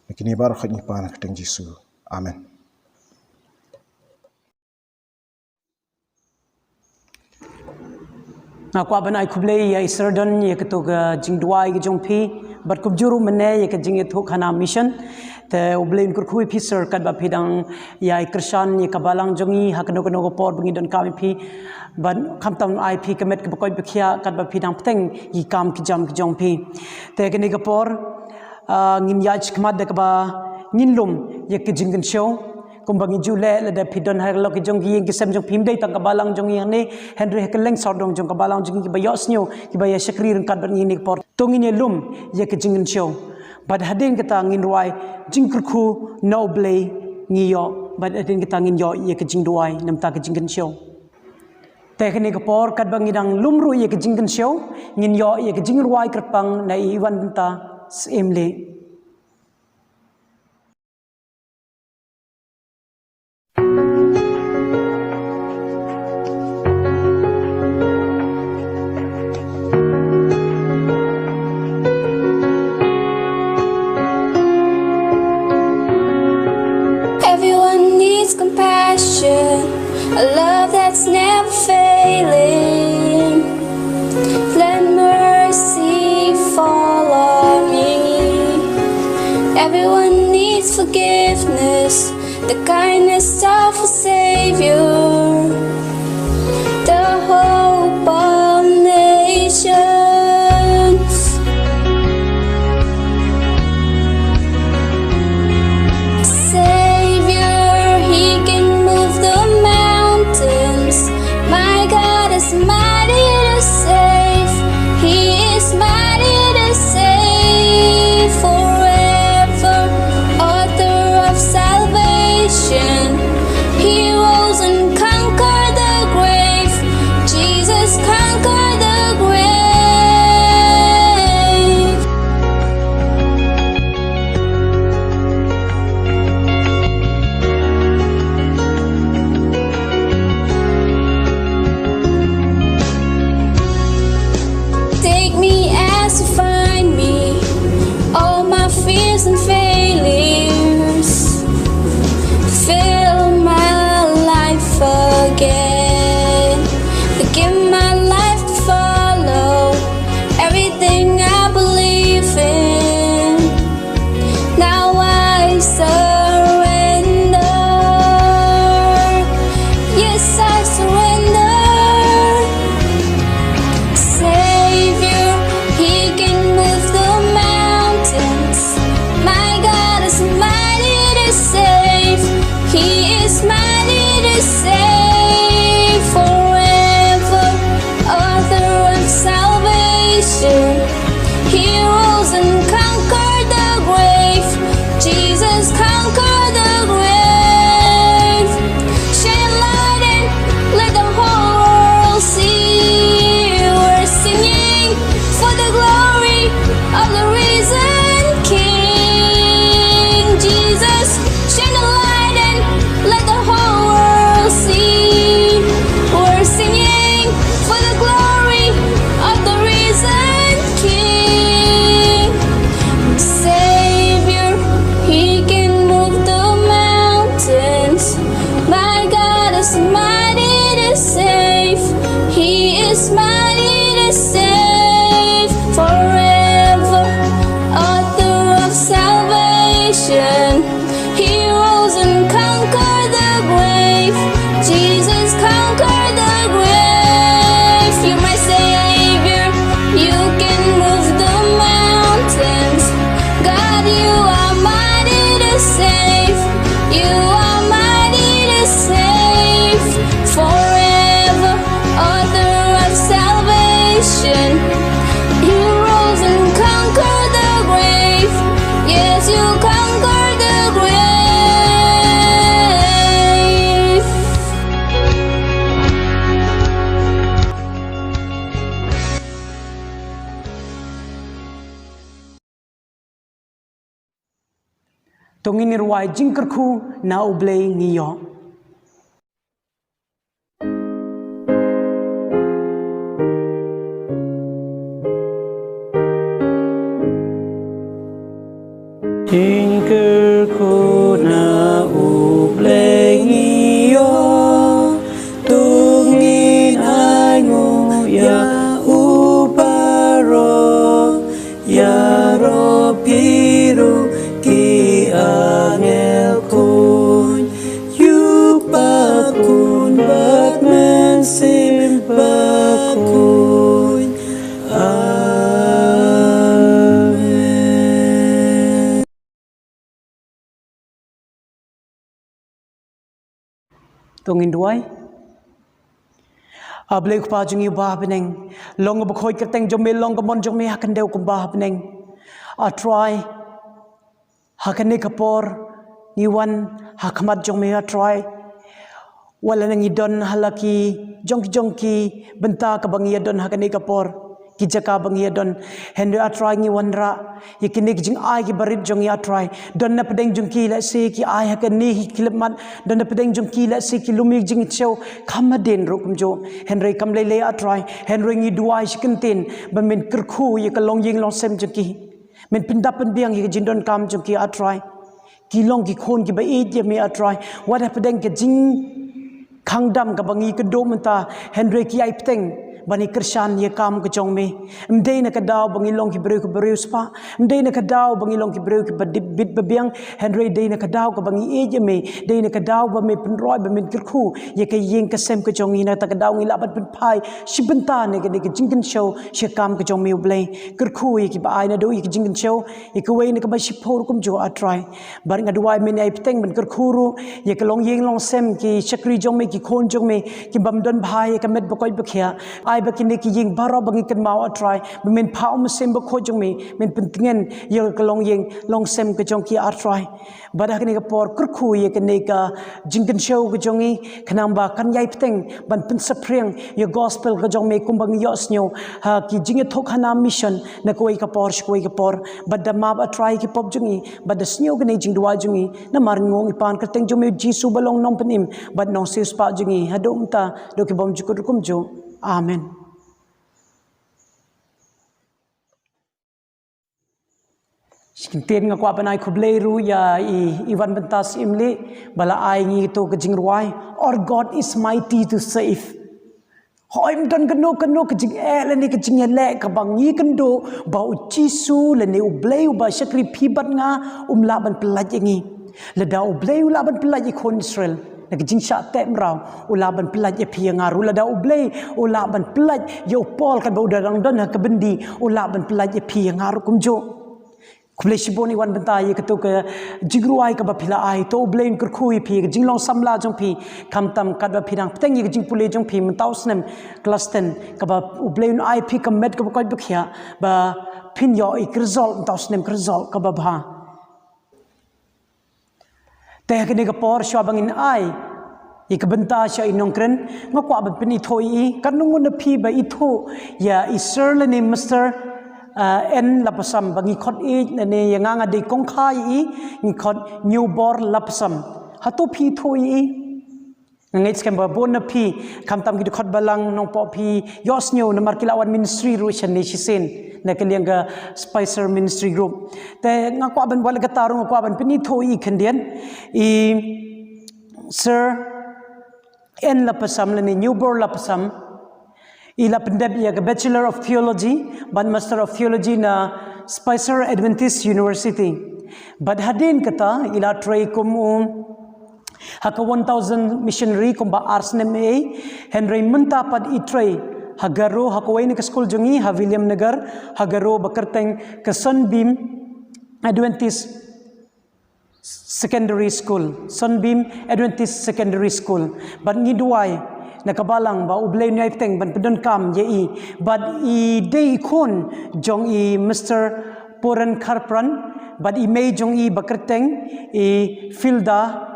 Na kine baroh ngi pan ha ka kyrteng Jisu. Amen. Nga kwah ban ai khublei ïa i Sir Don ïa kato ka jingduwai ka jong phi, bad kumjuh ruh mynne ïa ka jingïathuhkhana mission. Te U Blei un kyrkhu ïa phi Sir katba phi dang ïai kyrshan ïa ka balang jong ngi ha kano kano ka por ba ngi donkam ïa phi. Bad khamtam ai phi ka met kaba koit ba khiah katba phi dang bteng ïa ki kam ki jam ki jong phi. Te kane ka por, ah, ngin ïaid shakhmat da kaba ngin lum ïa ka jingkynshew. Kumba ngi ju leh, lada phi don halor ki jong ki ïing ki sem jong phi, ym dei tang ka balang jong ngi hangne, hynrei ha kylleng sawdong jong ka balang jong ngi kiba ïohsngew, kiba ïa shakri ryngkat bad ngi ha kane ka por. To ngin ïa lum ïa ka jingkynshew. Bad hadien kata ngin rwai jingkyrkhu na U Blei ngi ïoh. Bad hadien kata ngin ïoh ïa ka jingduwai na ka bynta ka jingkynshew. Te ha kane ka por katba ngi dang lum ruh ïa ka jingkynshew, ngin ïoh ïa ka jingrwai kyrpang na i Iwan Bynta, Syiem Lieh. Everyone needs compassion, a love that's never failing. Let mercy fall on me. Everyone needs forgiveness, the kindness of a Savior, the hope of nations. Savior, He can move the mountains. My God is mighty to save. He is mighty to save forever. Author of salvation, He rose and conquered the To ngin ïa rwai jingkyrkhu na U Blei ngi ïoh. Jingkyrkhu na U Blei ngi ïoh, to ngin ai nguh ïa u baroh, ïaroh phi ruh ki angel khun, ïa u Kpa, Khun bad Mynsiem Bakhuid. Amen. To ngin duwai. A Blei Kpa jong ngi uba ha bneng, long kaba khuid kyrteng jong me, long ka mon jong me ha khyndew kumba ha bneng. A Trai, ha kane ka por ngi wan ha khmat jong me, A Trai. Wat la ngi don ha la ki jong ki jong ki bynta kaba ngi ïa don ha kane ka por, ki jaka ba ngi ïa don, hynrei A Trai ngi wanrah ïa kine ki jingai kiba rit jong ngi, A Trai. Don na pdeng jong ki lehse ki ai ha kane hi ki khyllipmat, don na pdeng jong ki lehse ki lum ïa ki jingsngew, kam hadien ruh kumjuh. Hynrei kam lei lei, A Trai, hynrei ngi duwai shi kyntien ba men kyrkhu ïa ka longïing longsem jong ki. Men pyndap pynbiang ïa ka jingdonkam jong ki, A Trai. Ki long ki khun kiba ïeit ïa me, A Trai. Wat ha pdeng ka jingkhang dam kaba ngi kynduh mynta, hynrei ki ai bteng ban ïa kyrshan ïa ka kam ka jong me. Ym dei na ka daw ba ngi long ki briew kiba riewspah, ym dei na ka daw ba ngi long ki briew kiba dip bit ba biang, hynrei dei na ka daw kaba ngi ïeit ïa me, dei na ka daw ba me pynroi ba men kyrkhu ïa ka ïing ka sem ka jong ngi. Na kata ka daw ngi lah ban pynphai shi bynta na kane ka jingkynshew sha ka kam ka jong me, U Blei. Kyrkhu ïa kiba ai naduh ïa ka jingkynshew, ïa kawei na kaba shiphew ruh kumjuh, A Trai. Bad nga duwai men ai bteng ban kyrkhu ruh ïa ka longïing longsem, ki shakri jong me, ki khun jong me, ki bym don bha ïa ka met ba koit ba khiah. Ai ba kine ki ïing baroh ba ngi kynmaw, A Trai, ba men phah u Mynsiem Bakhuid jong me, men pyntngen ïa ka longïing longsem ka jong ki, A Trai. Bad ha kane ka por kyrkhu ïa kane ka jingkynshew ka jong ngi, khnang ba kan ïai bteng ban pynsaphriang ïa gospel ka jong me kumba ngi ïohsngew ha ki jingïathuhkhana mission na kawei ka por sha kawei ka por. Bad da map, A Trai, ki pop jong ngi, bad da sngew kane ka jingduwai jong ngi, namar ngi ong ïa ka kyrteng jong me, U Jisu ba long Nongpynim bad Nongsiewspah jong ngi, haduh mynta, haduh ki bymjukut ruh kumjuh. Amen. Shi kyntien nga kwah ban ai khublei ruh ïa i, i Wanbynta Syiemlieh ba la ai ngi to ka jingrwai, Our God is mighty to save. Hooid, ym don kano kano ka jingeh lane ka jingïaleh kaba ngi kynduh ba U Jisu lane U Blei uba shakri phi bad nga um lah ban pyllait ïa ngi. Lada U Blei u lah ban pyllait ïa ki khun Israel na ka jingshah teh mraw, u lah ban pyllait ïa phi ïa nga ruh. Lada U Blei u lah ban pyllait ïa u Paul katba u dang don ha ka byndi, u lah ban pyllait ïa phi ïa nga ruh kumjuh. Khublei shibun i Wanbynta ïa kato ka jingrwai kaba phi la ai. To U Blei un kyrkhu ïa phi ïa ka jinglong samla jong phi, khamtam katba phi dang bteng ïa ka jingpule jong phi mynta u snem klas ten, kaba U Blei un ai phi ka met kaba koit ba khiah ba phin ïoh ïa ka result mynta u snem, ka result kaba bha. Te ha kane ka por, shuwa ba ngin ai ïa ka bynta sha i nongkren, nga kwah ban pynithuh ïa i. Katno ngut na phi ba ithuh ïa i Sir lane Mister, ah, N Lapasam, ba ngi khot ïa i, lane ïa nga, nga dei kong kha ïa i, ngi khot Newbor Lapasam? Hato phi ithuh ïa i? Nga ngeit skhem ba bun na phi, khamtam ki dkhot balang, Nongpoh, phi ïohsngew namar ki la wan ministry ruh shane shisien na ka liang ka Spicer Ministry Group. Te nga kwah ban, wat la katta ruh nga kwah ban pynithuh ïa i khyndiat. I Sir N Lapasam lane Newbor Lapasam, i la pyndep ïa ka Bachelor of Theology bad Master of Theology na Spicer Adventist University. Bad hadien kata i la trei kum u ha ka One Thousand Missionary kumba ar snem ei ei, hynrei mynta pat i trei ha Garo, ha kawei na ka skul jong ngi ha Williamnagar ha Garo ba kyrteng ka Sunbeam Adventist Secondary School, Sunbeam Adventist Secondary School. Bad ngi duwai na ka balang ba U Blei un ïai bteng ban pyndonkam ïa i. Bad i dei i khun jong i Mister Poren Kharpran, bad i mei jong i ba kyrteng i Filda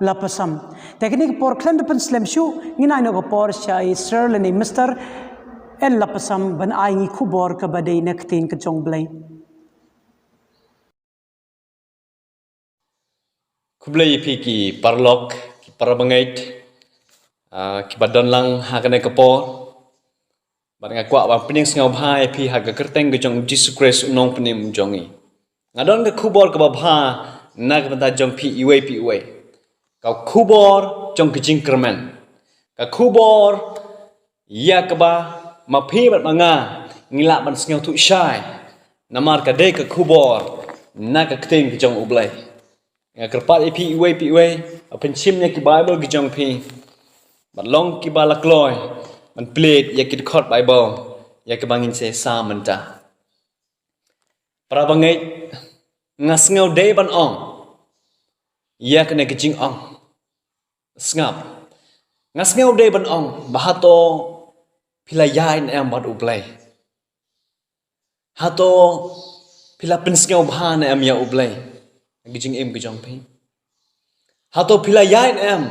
Lapasam. Te kane ka por, khlem da pynslem shuh, ngin ai noh ka por sha i Sir lane Mister N Lapasam ban ai ngi khubor kaba dei na ka ktien ka jong U Blei. Khublei ïa phi ki paralok, ki parabangeit, ah, kiba don lang ha kane ka por. Bad nga kwah ban pynïasngewbha ïa phi ha ka kyrteng ka jong u Jisu Khrist u nongpynim jong ngi. Nga don ka khubor kaba bha na ka bynta jong phi iwei pa iwei. Ka khubor jong ka jingkyrmen. Ka khubor ïa kaba ma phi bad ma nga ngi lah ban sngewthuh shai. Namar ka dei ka khubor na ka ktien ka jong U Blei. Nga kyrpad ïa phi iwei pa iwei, ba pynshim ïa ki Bible ki jong phi. Bad long kiba la kloi ban plie ïa ki dkhot Bible ïa kiba ngin sa ïasam mynta. Parabangeit, nga sngew dei ban ong ïa kane ka jingong. Sngap. Nga sngew dei ban ong ba hato phi la ïaid ne em bad U Blei. Hato phi la pynsngewbha ne em ïa U Blei ha ka jingim ka jong phi. Hato phi la ïaid ne em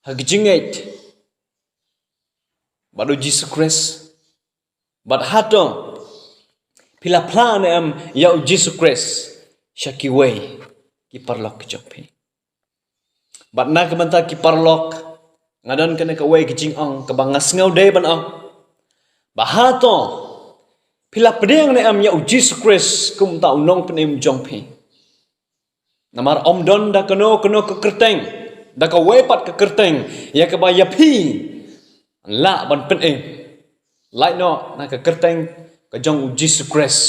ha ka jingngeit bad U Jisu Khrist. Bad hato phi la phla ne em ïa U Jisu Khrist sha kiwei ki paralok ki jong phi. Bad na ka bynta ki paralok, nga don kane kawei ka jingong kaba nga sngew dei ban ong. Ba hato phi la pdiang ne em ïa U Jisu Khrist kum uta u nongpynim jong phi. Namar ym don da kano kano ka kyrteng, da kawei pat ka kyrteng ïa kaba ïa phi lah ban pynim. Lait noh na ka kyrteng ka jong U Jisu Khrist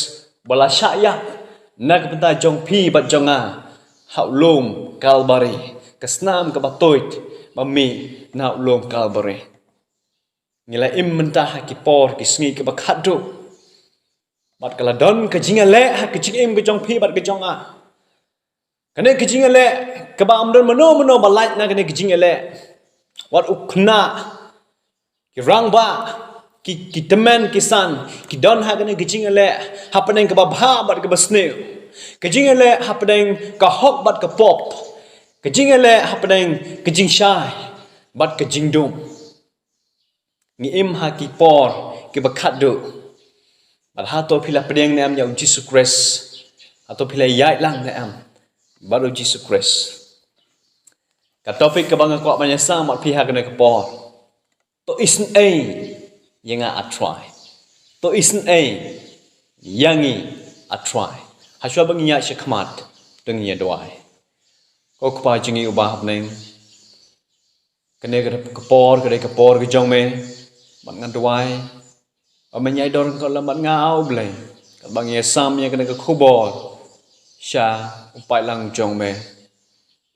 ba la shah ïap na ka bynta jong phi bad jong nga ha u lum Kalbari, ka snam kaba tuid ba mih na u lum Kalbari. Ngi la im mynta ha ki por ki sngi kaba khatduh. Bad ka la don ka jingïaleh ha ka jingim ka jong phi bad ka jong nga. Kane ka jingïaleh kaba ym don mano mano ba lait na kane ka jingïaleh. Wat u khynnah, ki rangbah, ki, ki tymmen ki san ki don ha kane ka jingïaleh hapdeng kaba bha bad kaba sniew. Ka jingïaleh hapdeng ka hok bad ka pop. Ka jingïaleh hapdeng ka jingshai bad ka jingdum. Ngi im ha ki por kiba khatduh. Bad hato phi la pdiang ne em ïa U Jisu Khrist? Hato phi la ïaid lang ne em bad U Jisu Khrist? Ka topic kaba nga kwah ban ïasam bad phi ha kane ka por. To isynei ïa nga, A Trai. To isynei ïa ngi, A Trai. Hashwa ba ngin ïaid sha khmat, to ngin ïa duwai. Ko Kpa jong ngi uba ha bneng, kane ka dei ka por, ka dei ka por ka jong me. Bad nga duwai ba men ïai don ryngkat lem bad nga, A U Blei, katba ngi ïasam ïa kane ka khubor sha u paidlang jong me.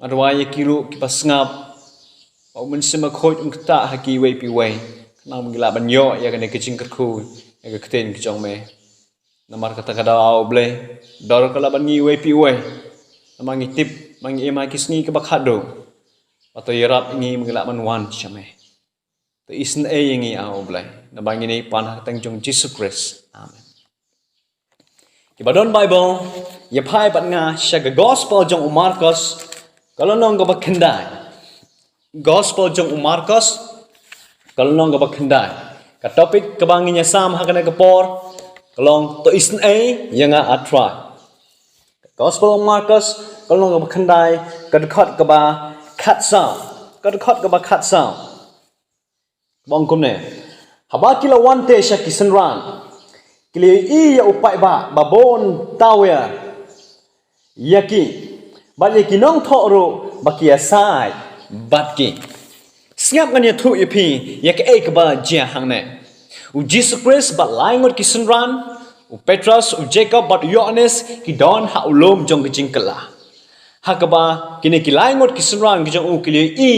Nga duwai ïa ki ruh kiba sngap, ba U Mynsiem Bakhuid un ktah ha kiwei pa iwei, khnang ba ngin lah ban ïoh ïa kane ka jingkyrkhu ïa ka ktien ka jong me. Namar kata ka daw, A U Blei, dor ka la bad ngi iwei pa iwei. Namar ngi tip ba ngi im ha ki sngi kiba khatduh. Ba to ïarap ïa ngi ba ngin lah ban wan sha me. To isynei ïa ngi, A U Blei. Naba ngi ngi pan ha ka kyrteng jong Jisu Khrist. Amen. Kiba don Bible, ïa phai bad nga sha ka Gospel jong u Markos, ka lynnong kaba khyndai. Gospel jong u Markos, ka lynnong kaba khyndai. Ka topic kaba ngin ïasam ha kane ka por ka long, to isynei ïa nga, A Trai. Gospel u Markos, ka lynnong kaba khyndai, ka dkhot kaba khatsaw. Ka dkhot kaba khatsaw. Ba ong kumne: Haba ki la wan te sha ki synran, ki la ïohi ïa u paidbah ba bun tawiar ïa ki, bad ïa ki nongthoh ruh ba ki ïasaid bad ki. Sngap, ngan ïathuh ïa phi ïa kaei kaba jia hangne. U Jisu Khrist bad lai ngut ki synran, u Petros, u Jakob bad u Ïohannes ki don ha u lum jong ka jingkylla. Ha kaba kine ki lai ngut ki synran ki jong u ki la ïohi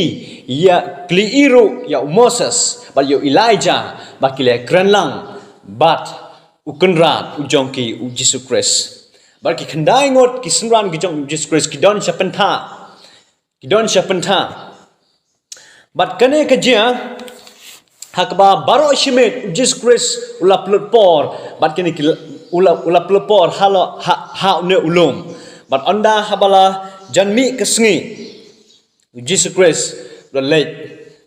ïa, ki la ïohi ruh ïa u Moses bad ïa u Elijah, ba ki la kren lang bad u Kynrad u jong ki, u Jisu Khrist. Bad ki khyndai ngut ki synran ki jong u Jisu Khrist ki don sha pynthah. Ki don sha pynthah. Bad kane ka jia ha kaba baroh shi miet u Jisu Khrist u la pynlut por bad kine ki, u la, u la pynlut por ha la, ha, ha une u lum. Bad ynda haba la jan mih ka sngi, u Jisu Khrist u la leit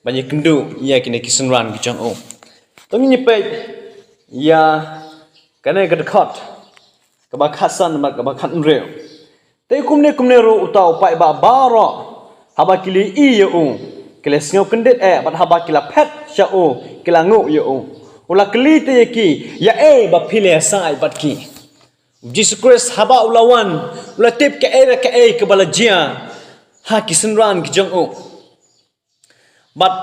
ban ïakynduh ïa kine ki synran ki jong u. To ngin ïa peit ïa kane ka dkhot kaba khatsan bad kaba khathynriew. Te kumne kumne ruh uta u paidbah baroh, haba ki la ïohi ïa u, ki la sngew kyndit eh, bad haba ki la phet sha u, ki la nguh ïa u. U la kylli te ïa ki, ïa ei ba phi la ïasaid bad ki. U Jisu Khrist haba u la wan, u la tip kaei re kaei kaba la jia ha ki synran ki jong u. Bad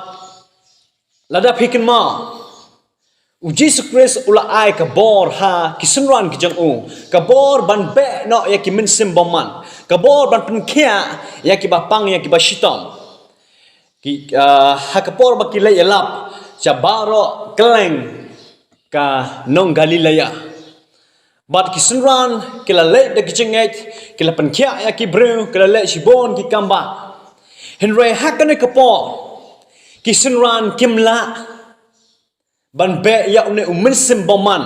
lada phi kynmaw, u Jisu Khrist u la ai ka bor ha ki synran ki jong u, ka bor ban beh noh ïa ki mynsiem bymman, ka bor ban pynkhiah ïa kiba pang, ïa kiba shitom. Ki, ah, ha ka por ba ki leit ïalap sha baroh kylleng ka nong Galilea. Bad ki synran ki la leit da ki jingngeit, ki la pynkhiah ïa ki briew, ki la leh shibun ki kambah. Hynrei ha kane ka por, ki synran kim lah ban beh ïa une u mynsiem bymman,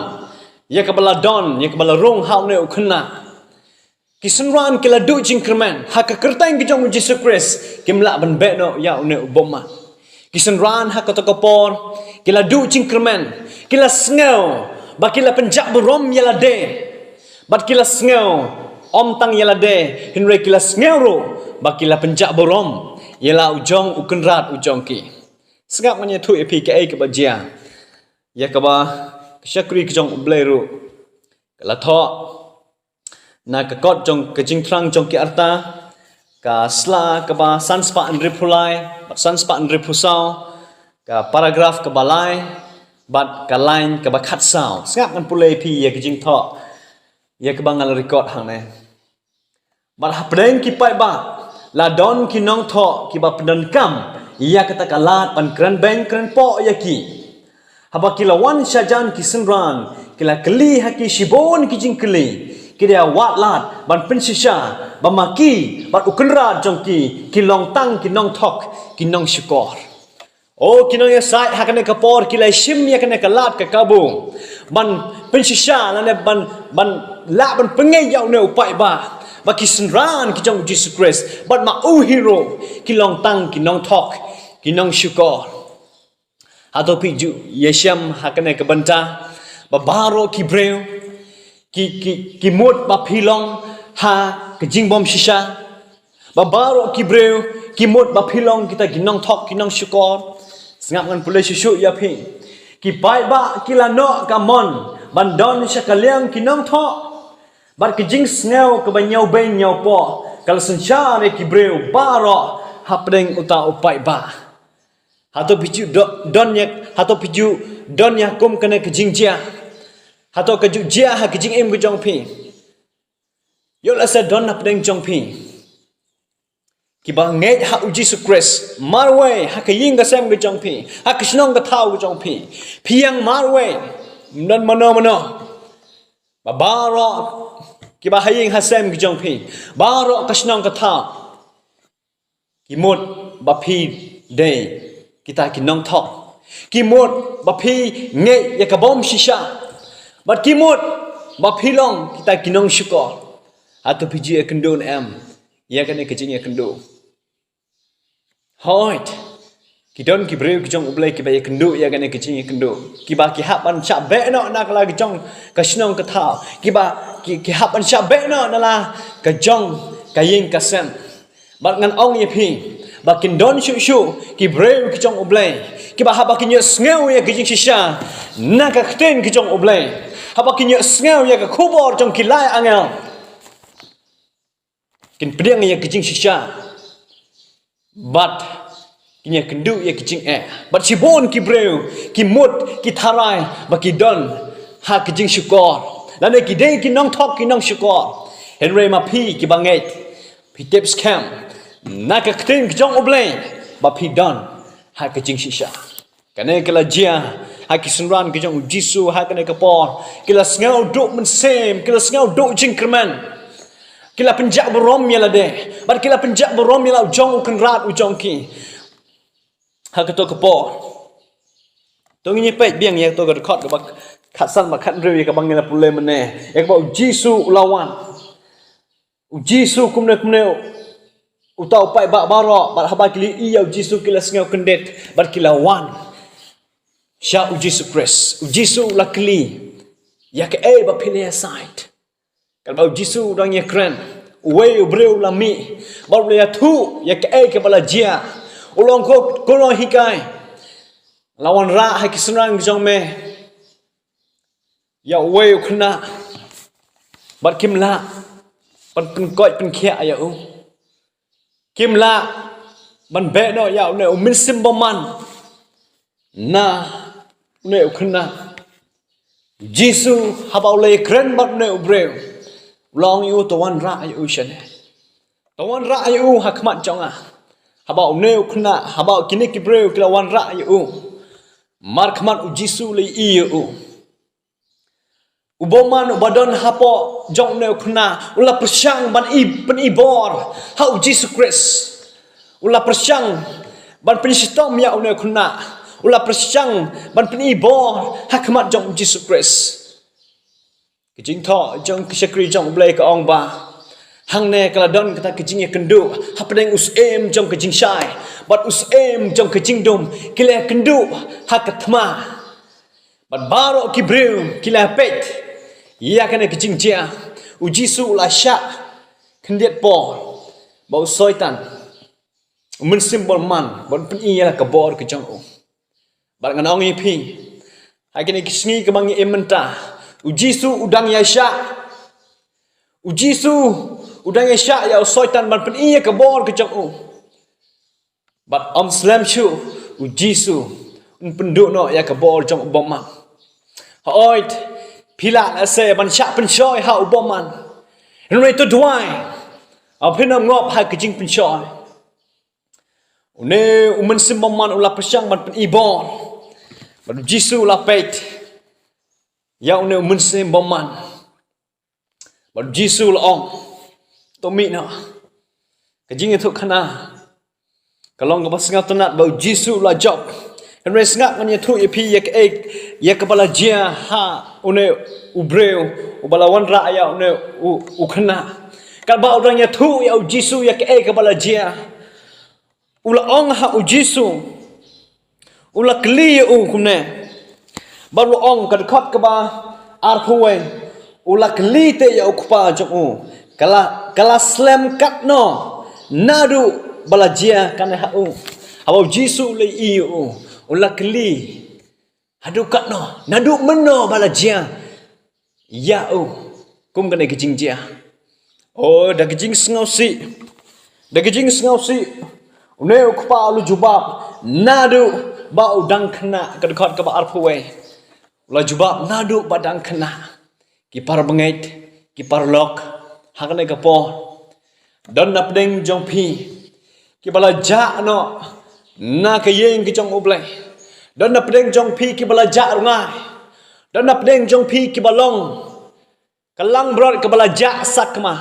ïa kaba la don, ïa kaba la rung ha une u khynnah. Ki synran ki la duh jingkyrmen, ha ka kyrteng ka jong u Jisu Khrist, kim lah ban beh noh ïa une u bymman. Ki synran ha kato ka por, ki la duh jingkyrmen, ki la sngew ba ki la pynjah burom ïa lade. Bad ki la sngew, ym tang ïa lade, hynrei ki la sngew ruh ba ki la pynjah burom ïa la u jong u kynrad u jong ki. Sngap ngan ïathuh ïa phi kaei kaba jia. Ïa kaba ka shakri ka jong u Blei ruh ka la thoh na ka kot jong ka Jingthrang jong ki Arta, ka sla kaba san spah hynriewphew lai bad san spah hynriewphew saw, ka paragraph kaba lai bad ka lain kaba khatsaw. Sngap ngan pule ïa phi ïa ka jingthoh ïa kaba nga la record hangne. Bad hapdeng ki paidbah la don ki nongthoh kiba pyndonkam ïa kata ka lad ban kren beiñ kren poh ïa ki. Haba ki la wan shajan ki synran, ki la kylli ha ki shibun ki jingkylli, ki da wad lad ban pynshisha ba ma ki bad u kynrad jong ki ki long tang ki nongthok, ki nongshukor. O ki nongïasaid, ha kane ka por ki la shim ïa kane ka lad ka kabu ban pynshisha lane ban, ban lah ban pynngeit ïa une u paidbah ba ki synran ki jong u Jisu Khrist bad ma u hi ruh ki long tang ki nongthok, ki nongshukor. Hato phi ju ïashem ha kane ka bynta ba baroh ki briew ki, ki, ki mut ba phi long ha ka jingbymshisha? Ba baroh ki briew ki mut ba phi long kita ki nongthok, ki nongshukor? Sngap ngan pule shuh shuh ïa phi. Ki paidbah ki la noh ka mon ban don sha ka liang ki nongthoh. Bad ka jingsngew kaba ñiewbeiñ ñiewpoh ka la synshar ïa ki briew baroh hapdeng uta u paidbah. Hato phi ju do-, don ïa, hato phi ju don ïa kum kane ka jingjia? Hato ka ju jia ha ka jingim ka jong phi? Ïoh lehse don hapdeng jong phi kiba ngeit ha u Jisu Khrist marwei ha ka ïing ka sem ka jong phi, ha ka shnong ka thaw ka jong phi. Phi ïeng marwei, ym don mano mano. Ba baroh kiba ha ïing ha sem ka jong phi, baroh ka shnong ka thaw, ki mut ba phi dei kita ki nongthok. Ki mut ba phi ngeit ïa ka bymshisha. Bad ki mut ba phi long kita ki nongshukor. Hato phi ju ïakynduh ne em ïa kane ka jingïakynduh? Hooid, ki don ki briew ki jong U Blei kiba ïakynduh ïa kane ka jingïakynduh, kiba ki hap ban shah beh noh na ka la ka jong ka shnong ka thaw, kiba ki, ki hap ban shah beh noh na la ka jong ka ïing ka sem. Bad ngan ong ïa phi ba kin don shuh shuh ki briew ki jong U Blei kiba haba kin ïohsngew ïa ka jingshisha na ka ktien ka jong U Blei, haba kin ïohsngew ïa ka khubor jong ki lai angel, kin pdiang ïa ka jingshisha bad kin ïakynduh ïa ka jingeh. Bad shibun ki briew ki mut, ki tharai ba ki don ha ka jingshukor, lane ki dei ki nongthok, ki nongshukor. Hynrei ma phi kiba ngeit, phi tip skhem na ka ktien ka jong U Blei ba phi don ha ka jingshisha. Kane ka la jia ha ki synran ki jong U Jisu ha kane ka por. Ki la sngew duh mynsiem, ki la sngew duh jingkyrmen. Ki la pynjah burom ïa lade bad ki la pynjah burom ïa la u jong u kynrad u jong ki. Ha kato ka por, to ngin ïa peit biang ïa kato ka dkhot kaba khatsan bad khathynriew ïa kaba ngi la pule mynne, ïa kaba U Jisu u la wan. U Jisu kumne kumne, uta u paidbah baroh, bad haba ki la ïohi ïa U Jisu ki la sngew kyndit bad ki la wan sha U Jisu Khrist. U Jisu u la kylli, ïa kaei ba phi la ïasaid? Katba U Jisu u dang ïakren, Uwei u briew u la mih bad u la ïathuh ïa kaei kaba la jia. U la ong, ko, ko nonghikai, la wanrah ha ki synran jong me ïa uwei u khynnah, bad kim lah ban pynkoit pynkhiah ïa u. Kim lah ban beh noh ïa une u mynsiem bymman na une u khynnah. U Jisu, haba u la ïakren bad une u briew, u la ong ïa u, to wanrah ïa u shane. To wanrah ïa u ha khmat jong nga. Haba une u khynnah, haba kine ki briew ki la wanrah ïa u markhmat, u Jisu u la ïohi ïa u. U bymman uba don hapoh jong une u khynnah u la pyrshang ban i, pyn-i bor ha u Jisu Khrist. U la pyrshang ban pynshitom ïa une u khynnah. U la pyrshang ban pyn-i bor ha khmat jong u Jisu Khrist. Ka jingthoh jong ka shakri jong U Blei ka ong ba hangne ka la don kata ka jingïakynduh hapdeng u syiem jong ka jingshai bad u syiem jong ka jingdum, ki la ïakynduh ha ka thma. Bad baroh ki briew ki la peit ïa kane ka jingjia. U Jisu u la shah khyndiat por ba u Soitan, u mynsiem bymman, ban pyn-i ïa la ka bor ka jong u. Bad ngan ong ïa phi, ha kine ki sngi kaba ngi im mynta, u Jisu u dang ïaishah. U Jisu u dang ïaishah ïa u Soitan ban pyn-i ïa ka bor ka jong u. Bad ym slem shuh, u Jisu un pynduh noh ïa ka bor jong u bymman. Hooid, phi lah lehse ban shah pynshoi ha u bymman. Hynrei to duwai, phin ym ngop ha ka jingpynshoi. Une u mynsiem bymman u la pyrshang ban pyn-i bor. Bad u Jisu u la peit ïa une u mynsiem bymman. Bad u Jisu u la ong, to mih noh. Ka jingïathuhkhana ka long kaba sngewtynnat ba u Jisu u la jop. Hynrei sngap, ngan ïathuh ïa phi ïa kaei, ïa kaba la jia ha une u briew uba la wanrah ïa une u, u khynnah. Katba u dang ïathuh ïa u Jisu ïa kaei kaba la jia, u la ong ha u Jisu, u la kylli ïa u kumne. Bad u la ong, ka dkhot kaba arphew wei, u la kylli te ïa u kpa jong u, ka la, ka la slem katno naduh ba la jia kane ha u. Haba u Jisu u la ïohi ïa u, u la kylli, haduh katno, naduh mynno ba la jia ïa u kum kane ka jingjia? O, da ka jingsngewsih, da ka jingsngewsih, une u kpa u la jubab, naduh ba u dang khynnah. Ka dkhot kaba arphew wei, u la jubab, naduh ba dang khynnah. Ki parabangeit, ki paralok, ha kane ka por, don napdeng jong phi kiba la jah noh na ka ïing ka jong U Blei. Don napdeng jong phi kiba la jah rngai. Don napdeng jong phi kiba long ka langbrot kaba la jah sakma.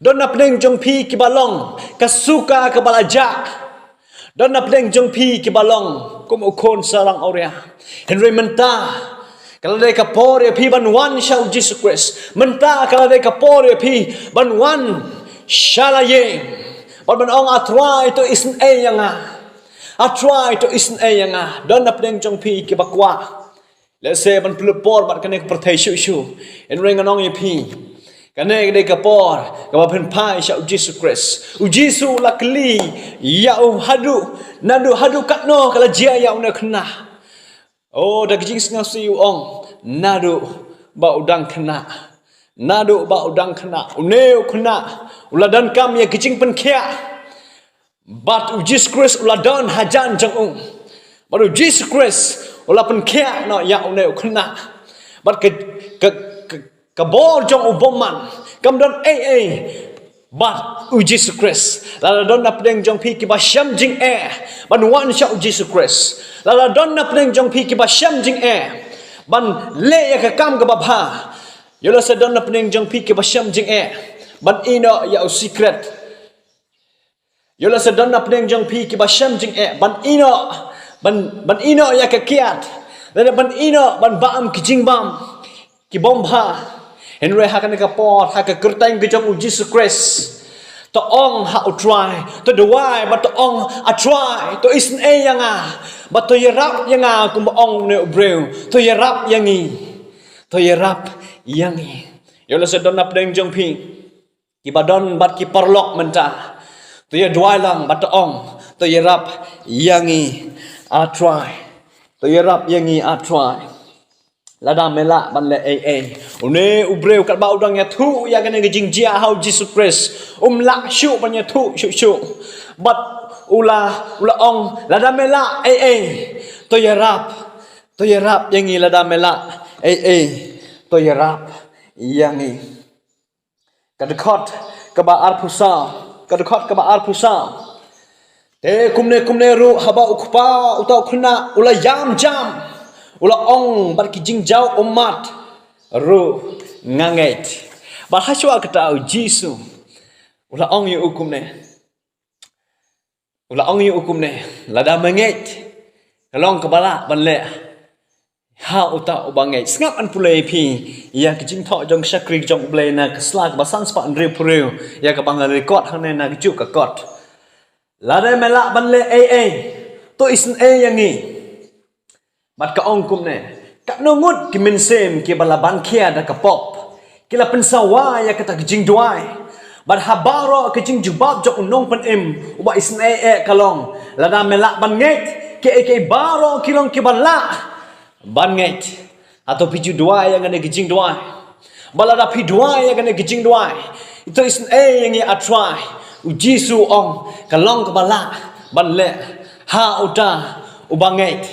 Don napdeng jong phi kiba long ka suka kaba la jah. Don napdeng jong phi kiba long kum u khun sarong awria. Hynrei mynta ka la dei ka por ïa phi ban wan sha u Jisu Khrist. Mynta ka la dei ka por ïa phi ban wan sha la ïing, ban, ban ong, A Trai, to isynei ïa nga. A Trai, to isynei ïa nga. Don napdeng jong phi kiba kwah lehse ban pynlut por bad kane ka pyrthei shuh shuh. Hynrei ngan ong ïa phi, kane ka dei ka por kaba phin phai sha u Jisu Khrist. U Jisu u la kylli ïa u, haduh, naduh, haduh katno ka la jia ïa une u khynnah? O, da ka jingsngewsih u ong, naduh ba u dang khynnah. Naduh ba u dang khynnah. Une u khynnah u la donkam ïa ka jingpynkhiah. Bad u Jisu Khrist u la don hajan jong u. Bad u Jisu Khrist u la pynkhiah noh ïa une u khynnah. Bad ka, ka, ka, ka bor jong u bymman kam don ei ei bad u Jisu Khrist. Lada don napdeng jong phi kiba shem jingeh ban wan sha u Jisu Khrist, lada don napdeng jong phi kiba shem jingeh ban leh ïa ka kam kaba bha, ïoh lehse don napdeng jong phi kiba shem jingeh ban ïeh noh ïa u sikret, ïoh lehse don napdeng jong phi kiba shem jingeh ban ïeh noh, ban, ban ïeh noh ïa ka kiad, lane ban ïeh noh ban bam ki jingbam ki bym bha. Hynrei ha kane ka por, ha ka kyrteng ka jong u Jisu Khrist, to ong ha u Trai, to duwai bad to ong, A Trai, to isynei ïa nga, bad to ïarap ïa nga, kumba ong une u briew, to ïarap ïa ngi, to ïarap ïa ngi. Ïoh lehse don napdeng jong phi kiba don bad ki paralok mynta. To ïa duwai lang bad to ong, to ïarap ïa ngi, A Trai. To ïarap ïa ngi, A Trai. Lada me lah ban leh ei ei. Une u briew katba u dang ïathuh ïa kane ka jingjia ha u Jisu Khrist, um lah shuh ban ïathuh shuh shuh. Bad u la, u la ong, lada me lah ei ei, to ïarap. To ïarap ïa ngi, lada me lah ei ei, to ïarap ïa ngi. Ka dkhot kaba arphew saw, ka dkhot kaba arphew saw. Te kumne kumne ruh haba u kpa uta u khynnah u la ïam jam, u la ong bad ki jingjaw ummat ruh, nga ngeit. Bad hashwa kata u Jisu u la ong ïa u kumne. U la ong ïa u kumne, lada me ngeit, ka long kaba lah ban leh ha uta uba ngeit. Sngap ngan pule ïa phi ïa ka jingthoh jong ka shakri jong U Blei na ka sla kaba san spah hynriew phew hynriew, ïa kaba nga record hangne na kajuh ka kot. Lada me lah ban leh ei ei, to isynei ïa ngi. Bad ka ong kumne, katno ngut ki mynsiem kiba la ban khia da ka pop, ki la pynsawa ïa kata ka jingduwai. Bad ha baroh ka jingjubab jong u nongpynim uba isynei eh ka long, lada me lah ban ngeit, kiei kiei baroh ki long kiba lah ban ngeit. Hato phi ju duwai ïa kane ka jingduwai? Bad lada phi duwai ïa kane ka jingduwai, to isynei ïa ngi, A Trai. U Jisu u ong, ka long kaba lah ban leh ha uta uba ngeit.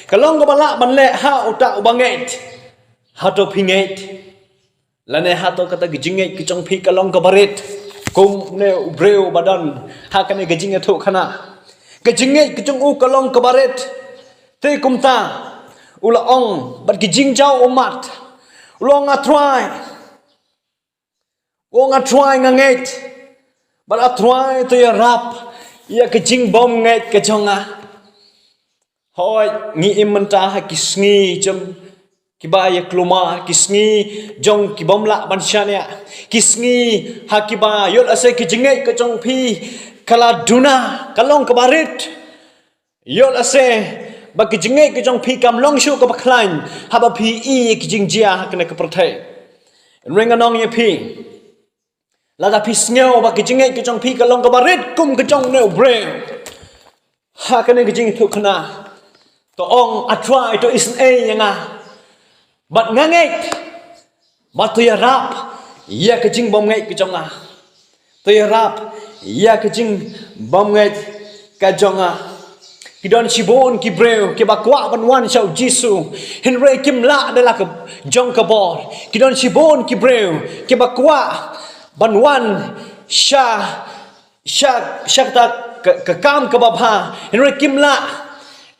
Ka long kaba lah ban leh ha uta uba ngeit. Hato phi ngeit? Lane hato kata ka jingngeit ka jong phi ka long kaba rit, kum une u briew ba don ha kane ka jingïathuhkhana? Ka jingngeit ka jong u ka long kaba rit. Te kumta u la ong bad ki jingjaw ummat, u la ong, A Trai, u ong, A Trai, nga ngeit. Bad A Trai, to ïarap ïa ka jingbymngeit ka jong nga. Hooid, ngi im mynta ha ki sngi jong kiba ïa kulmar, ki sngi jong ki bym lah ban shaniah, ki sngi ha kiba ïoh lehse ka jingngeit ka jong phi ka la duna, ka long kaba rit. Ïoh lehse ba ka jingngeit ka jong phi kam long shuh kaba khlaiñ haba phi ïohi ïa ka jingjia ha kane ka pyrthei. Hynrei ngan ong ïa phi, lada phi sngew ba ka jingngeit ka jong phi ka long kaba rit kum ka jong une u briew ha kane ka jingïathuhkhana, to ong, A Trai, to isynei ïa nga. Bad nga ngeit. Bad to ïarap ïa ka jingbymngeit ka jong nga. To ïarap ïa ka jingbymngeit ka jong nga. Ki don shibun ki briew kiba kwah ban wan sha u Jisu, hynrei kim lah da la ka jong ka bor. Ki don shibun ki briew kiba kwah ban wan sha, sha, sha kata ka, ka kam kaba bha, hynrei kim lah.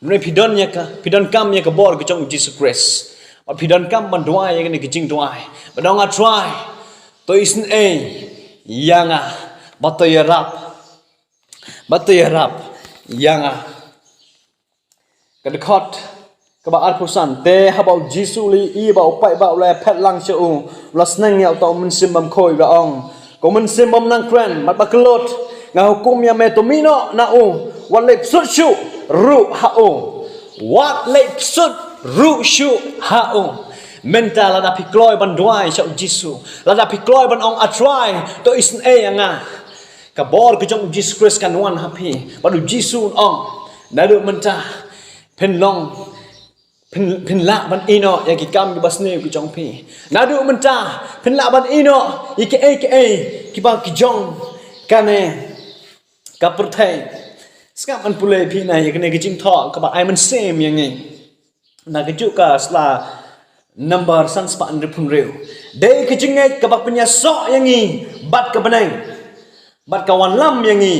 Hynrei phi don ïa ka, phi donkam ïa ka bor ka jong u Jisu Khrist. Bad phi donkam ban duwai ïa kane ka jingduwai, ban ong, A Trai, to isynei ïa nga. Bad to ïarap, bad to ïarap ïa nga. Ka dkhot kaba arphew san. Te haba u Jisu u la ïohi ba u paidbah u la ïaphet lang sha u, u la sneng ïa uta u mynsiem bymkhuid, u la ong, ko mynsiem bym nang kren bad ba kyllut, nga hukum ïa me, to mih noh na u, wat leit psut shuh ruh ha u. Wat leit psut ruh shuh ha u. Mynta lada phi kloi ban duwai sha u Jisu, lada phi kloi ban ong, A Trai, to isynei ïa nga, ka bor ka jong u Jisu Khrist kan wan ha phi. Bad u Jisu un ong, naduh mynta phin long, phin, phin lah ban ïehnoh ïa ki kam kiba sniew ki jong phi. Naduh mynta phin lah ban ïehnoh ïa kiei kiei kiba ki jong kane ka pyrthei. Sngap ngan pule ïa phi na ïa kane ka jingthoh kaba ai mynsiem ïa ngi. Na kajuh ka sla Number san spah hynriew phew hynriew. Dei ka jingngeit kaba pynïasoh ïa ngi bad ka bneng, bad ka wanlam ïa ngi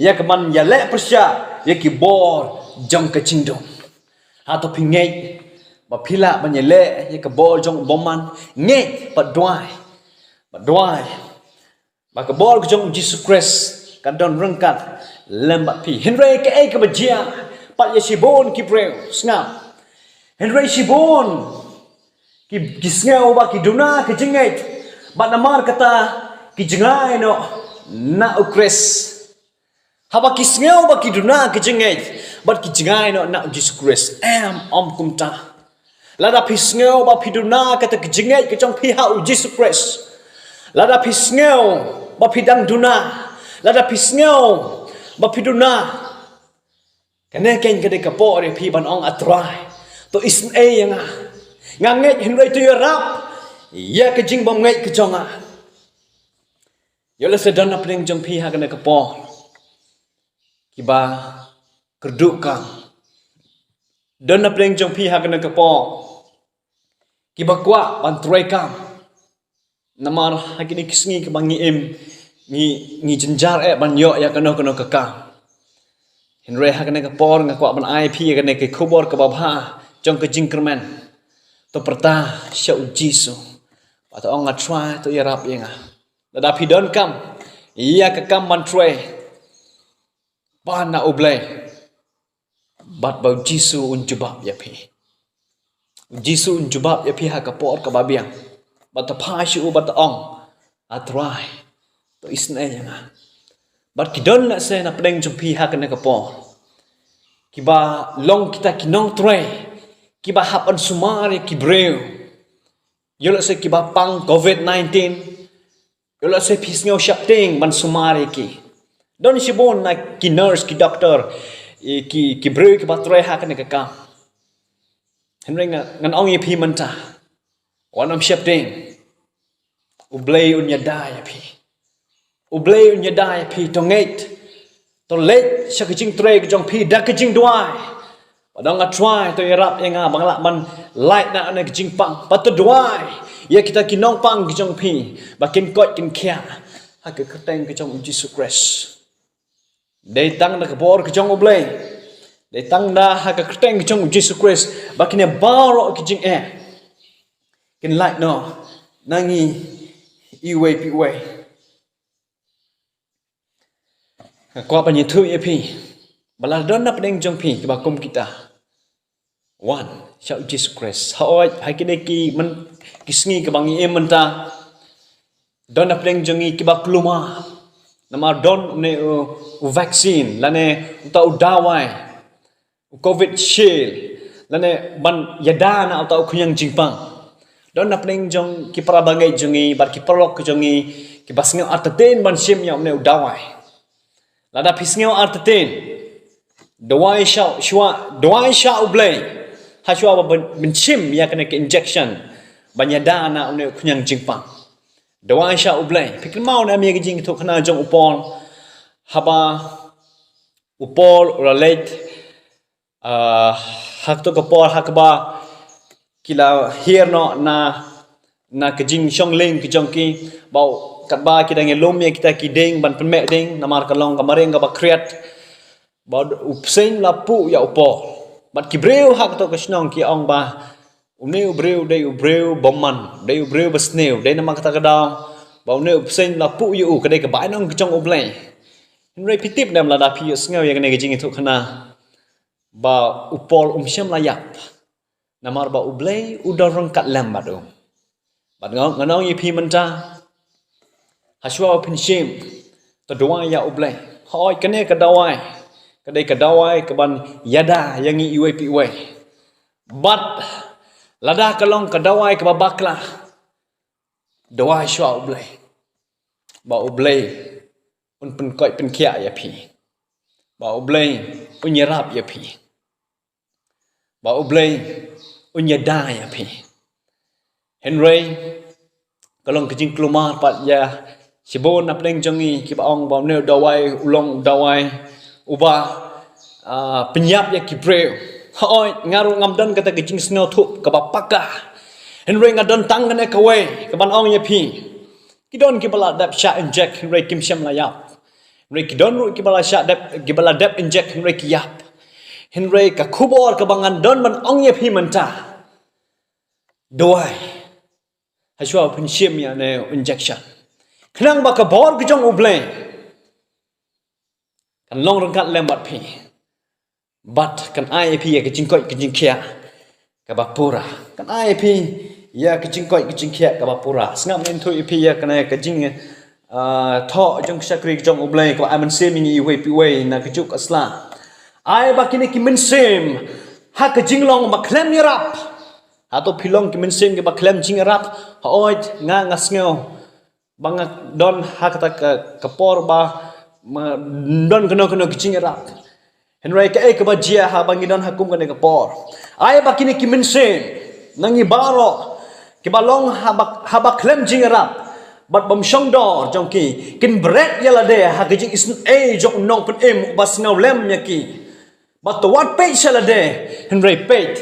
ïa ka ban ïaleh pyrshah ïa ki bor jong ka jingdum. Hato phi ngeit ba phi lah ban ïaleh ïa ka bor jong u bymman? Ngeit bad duwai, bad duwai ba ka bor ka jong u Jisu Khrist ka don ryngkat lem bad phi. Hynrei kaei kaba jia pat ïa shibun ki briew, sngap. Hynrei shibun ki, ki sngew ba ki duna ka jingngeit, bad namar kata ki jngai noh na u Khrist. Haba ki sngew ba ki duna ka jingngeit, bad ki jngai noh na u Jisu Khrist. Em, ym kumta. Lada phi sngew ba phi duna kata ka jingngeit ka jong phi ha u Jisu Khrist, lada phi sngew ba phi dang duna, lada phi sngew ba phi duna, kane kein ka dei ka por ïa phi ban ong, A Trai, to isynei ïa nga. Nga ngeit, hynrei to ïarap ïa ka jingbymngeit ka jong nga. Ïoh lehse don na pdeng jong phi ha kane ka por kiba kyrduh kam. Don na pdeng jong phi ha kane ka por kiba kwah ban trei kam. Namar ha kine ki sngi kiba ngi im, ngi, ngi jynjar eh ban ïoh ïa kano kano ka kam. Hynrei ha kane ka por nga kwah ban ai phi ïa kane ka khubor kaba bha jong ka jingkyrmen. To pyrta sha U Jisu, ba to ong, A Trai, to ïarap ïa nga. Lada phi donkam ïa ka kam ban trei, pan na U Blei, bad ba U Jisu un jubab ïa phi. U Jisu un jubab ïa phi ha ka por kaba biang. Bad to phai sha u bad to ong, A Trai, to isynei ïa nga. Bad ki don lehse na pdeng jong phi ha kane ka por kiba long kita ki nongtrei kiba hap ban sumar ïa ki briew. Ïoh lehse kiba pang covid nineteen, ïoh lehse phi sngew sheptieng ban sumar ïa ki. Don shibun na ki nurse, ki doktor, ïa ki, ki briew kiba trei ha kane ka kam. Hynrei nga, ngan ong ïa phi mynta, wat nym sheptieng. U Blei un ïada ïa phi. U Blei un ïada ïa phi, to ngeit. To leit sha ka jingtrei ka jong phi da ka jingduwai. Ba dang, A Trai, to ïarap ïa nga ba nga lah ban lait na kane ka jingpang. Bad to duwai ïa kita ki nongpang ki jong phi ba kin koit kin khiah ha ka kyrteng ka jong U Jisu Khrist. Dei tang da ka bor ka jong U Blei, dei tang da ha ka kyrteng ka jong U Jisu Khrist ba kine baroh ki jingeh kin lait noh na ngi iwei pa iwei. Nga kwah ban ïathuh ïa phi ba lada don na pdeng jong phi kiba kum kita, wan sha U Jisu Khrist. Hooid, ha kine ki myn-, ki sngi kiba ngi im mynta, don na pdeng jong ngi kiba kulmar namar don une u, u vaccine lane uta u dawai, u Covid Shield, lane ban ïada na uta u khñiang jingpang. Don na pdeng jong ki para bangeit jong ngi bad ki paralok jong ngi kiba sngew artatien ban shim ïa une u dawai. Lada phi sngew artatien, duwai sha, shuwa, duwai sha U Blei ha shuwa ba phin, phin shim ïa kane ka injection ban ïada na une u khñiang jingpang. Duwai sha U Blei. Phi kynmaw ne em ïa ka jingïathuhkhana jong u Paul, haba u Paul u la leit, ah, ha kato ka por ha kaba ki la hiar noh na, na ka jingshong lieng ka jong ki, ba katba ki dang ïalum ïa kita ki dieng ban pynmeh dieng namar ka long ka mariang kaba khriat. Ba u bseiñ u la puh ïa u Paul. Bad ki briew ha kato ka shnong ki ong ba une u briew dei u briew bymman, dei u briew basniew, dei namar kata ka daw ba une u bseiñ u la puh ïa u, ka dei ka bainong ka jong U Blei. Hynrei phi tip ne em, lada phi ïohsngew ïa kane ka jingïathuhkhana ba u Paul um shym la ïap, namar ba U Blei u don ryngkat lem bad u. Bad nga, ngan ong ïa phi mynta, ha shuwa ba phin shim, to duwai ïa U Blei. Hooid, kane ka dawai ka dei ka dawai kaban ïada ïa ngi iwei pa iwei. Bad lada ka long ka dawai kaba bakla, duwai shuwa U Blei ba U Blei un pynkoit pynkhiah ïa phi, ba U Blei un ïarap ïa phi, ba U Blei un ïada ïa phi. Hynrei ka long ka jingkulmar pat ïa shibun na pdeng jong ngi kiba ong ba une u dawai u long u dawai uba, ah, pynïap ïa ki briew. Hooid, nga ruh ngam don kata ka jingsngewthuh kaba paka. Hynrei nga don tang kane kawei kaban ong ïa phi. Ki don kiba la dep shah injek hynrei kim shym la ïap. Hynrei ki don ruh kiba la shah dep, kiba la dep injek hynrei ki ïap. Hynrei ka khubor kaba ngan don ban ong ïa phi mynta, duwai ha shuwa ba phin shim ïa une u injection, khnang ba ka bor ka jong U Blei kan long ryngkat lem bad phi. Bad kan ai ïa phi ïa ka jingkoit ka jingkhiah kaba pura. Kan ai ïa phi ïa ka jingkoit ka jingkhiah kaba pura. Sngap, ngan ïathuh ïa phi ïa kane ka jing, ah, thoh jong ka shakri jong U Blei kaba ai mynsiem ïa ngi iwei pa iwei na ka juk ka sla. Ai ba kine ki mynsiem ha ka jinglong ba khlem ïarap. Hato phi long ki mynsiem kiba khlem jingïarap? Hooid, nga, nga sngew ba nga don ha kata ka, ka por ba ma don kano kano ka jingïarap. Hynrei kaei kaba jia haba ngi don ha kum kane ka por? Ai ba kine ki mynsiem na ngi baroh kiba long haba, haba khlem jingïarap bad bym shong dor jong ki, kin bret ïa lade ha ka jingisynei jong u Nongpynim uba sngewlem ïa ki. Bad to wat peit sha lade, hynrei peit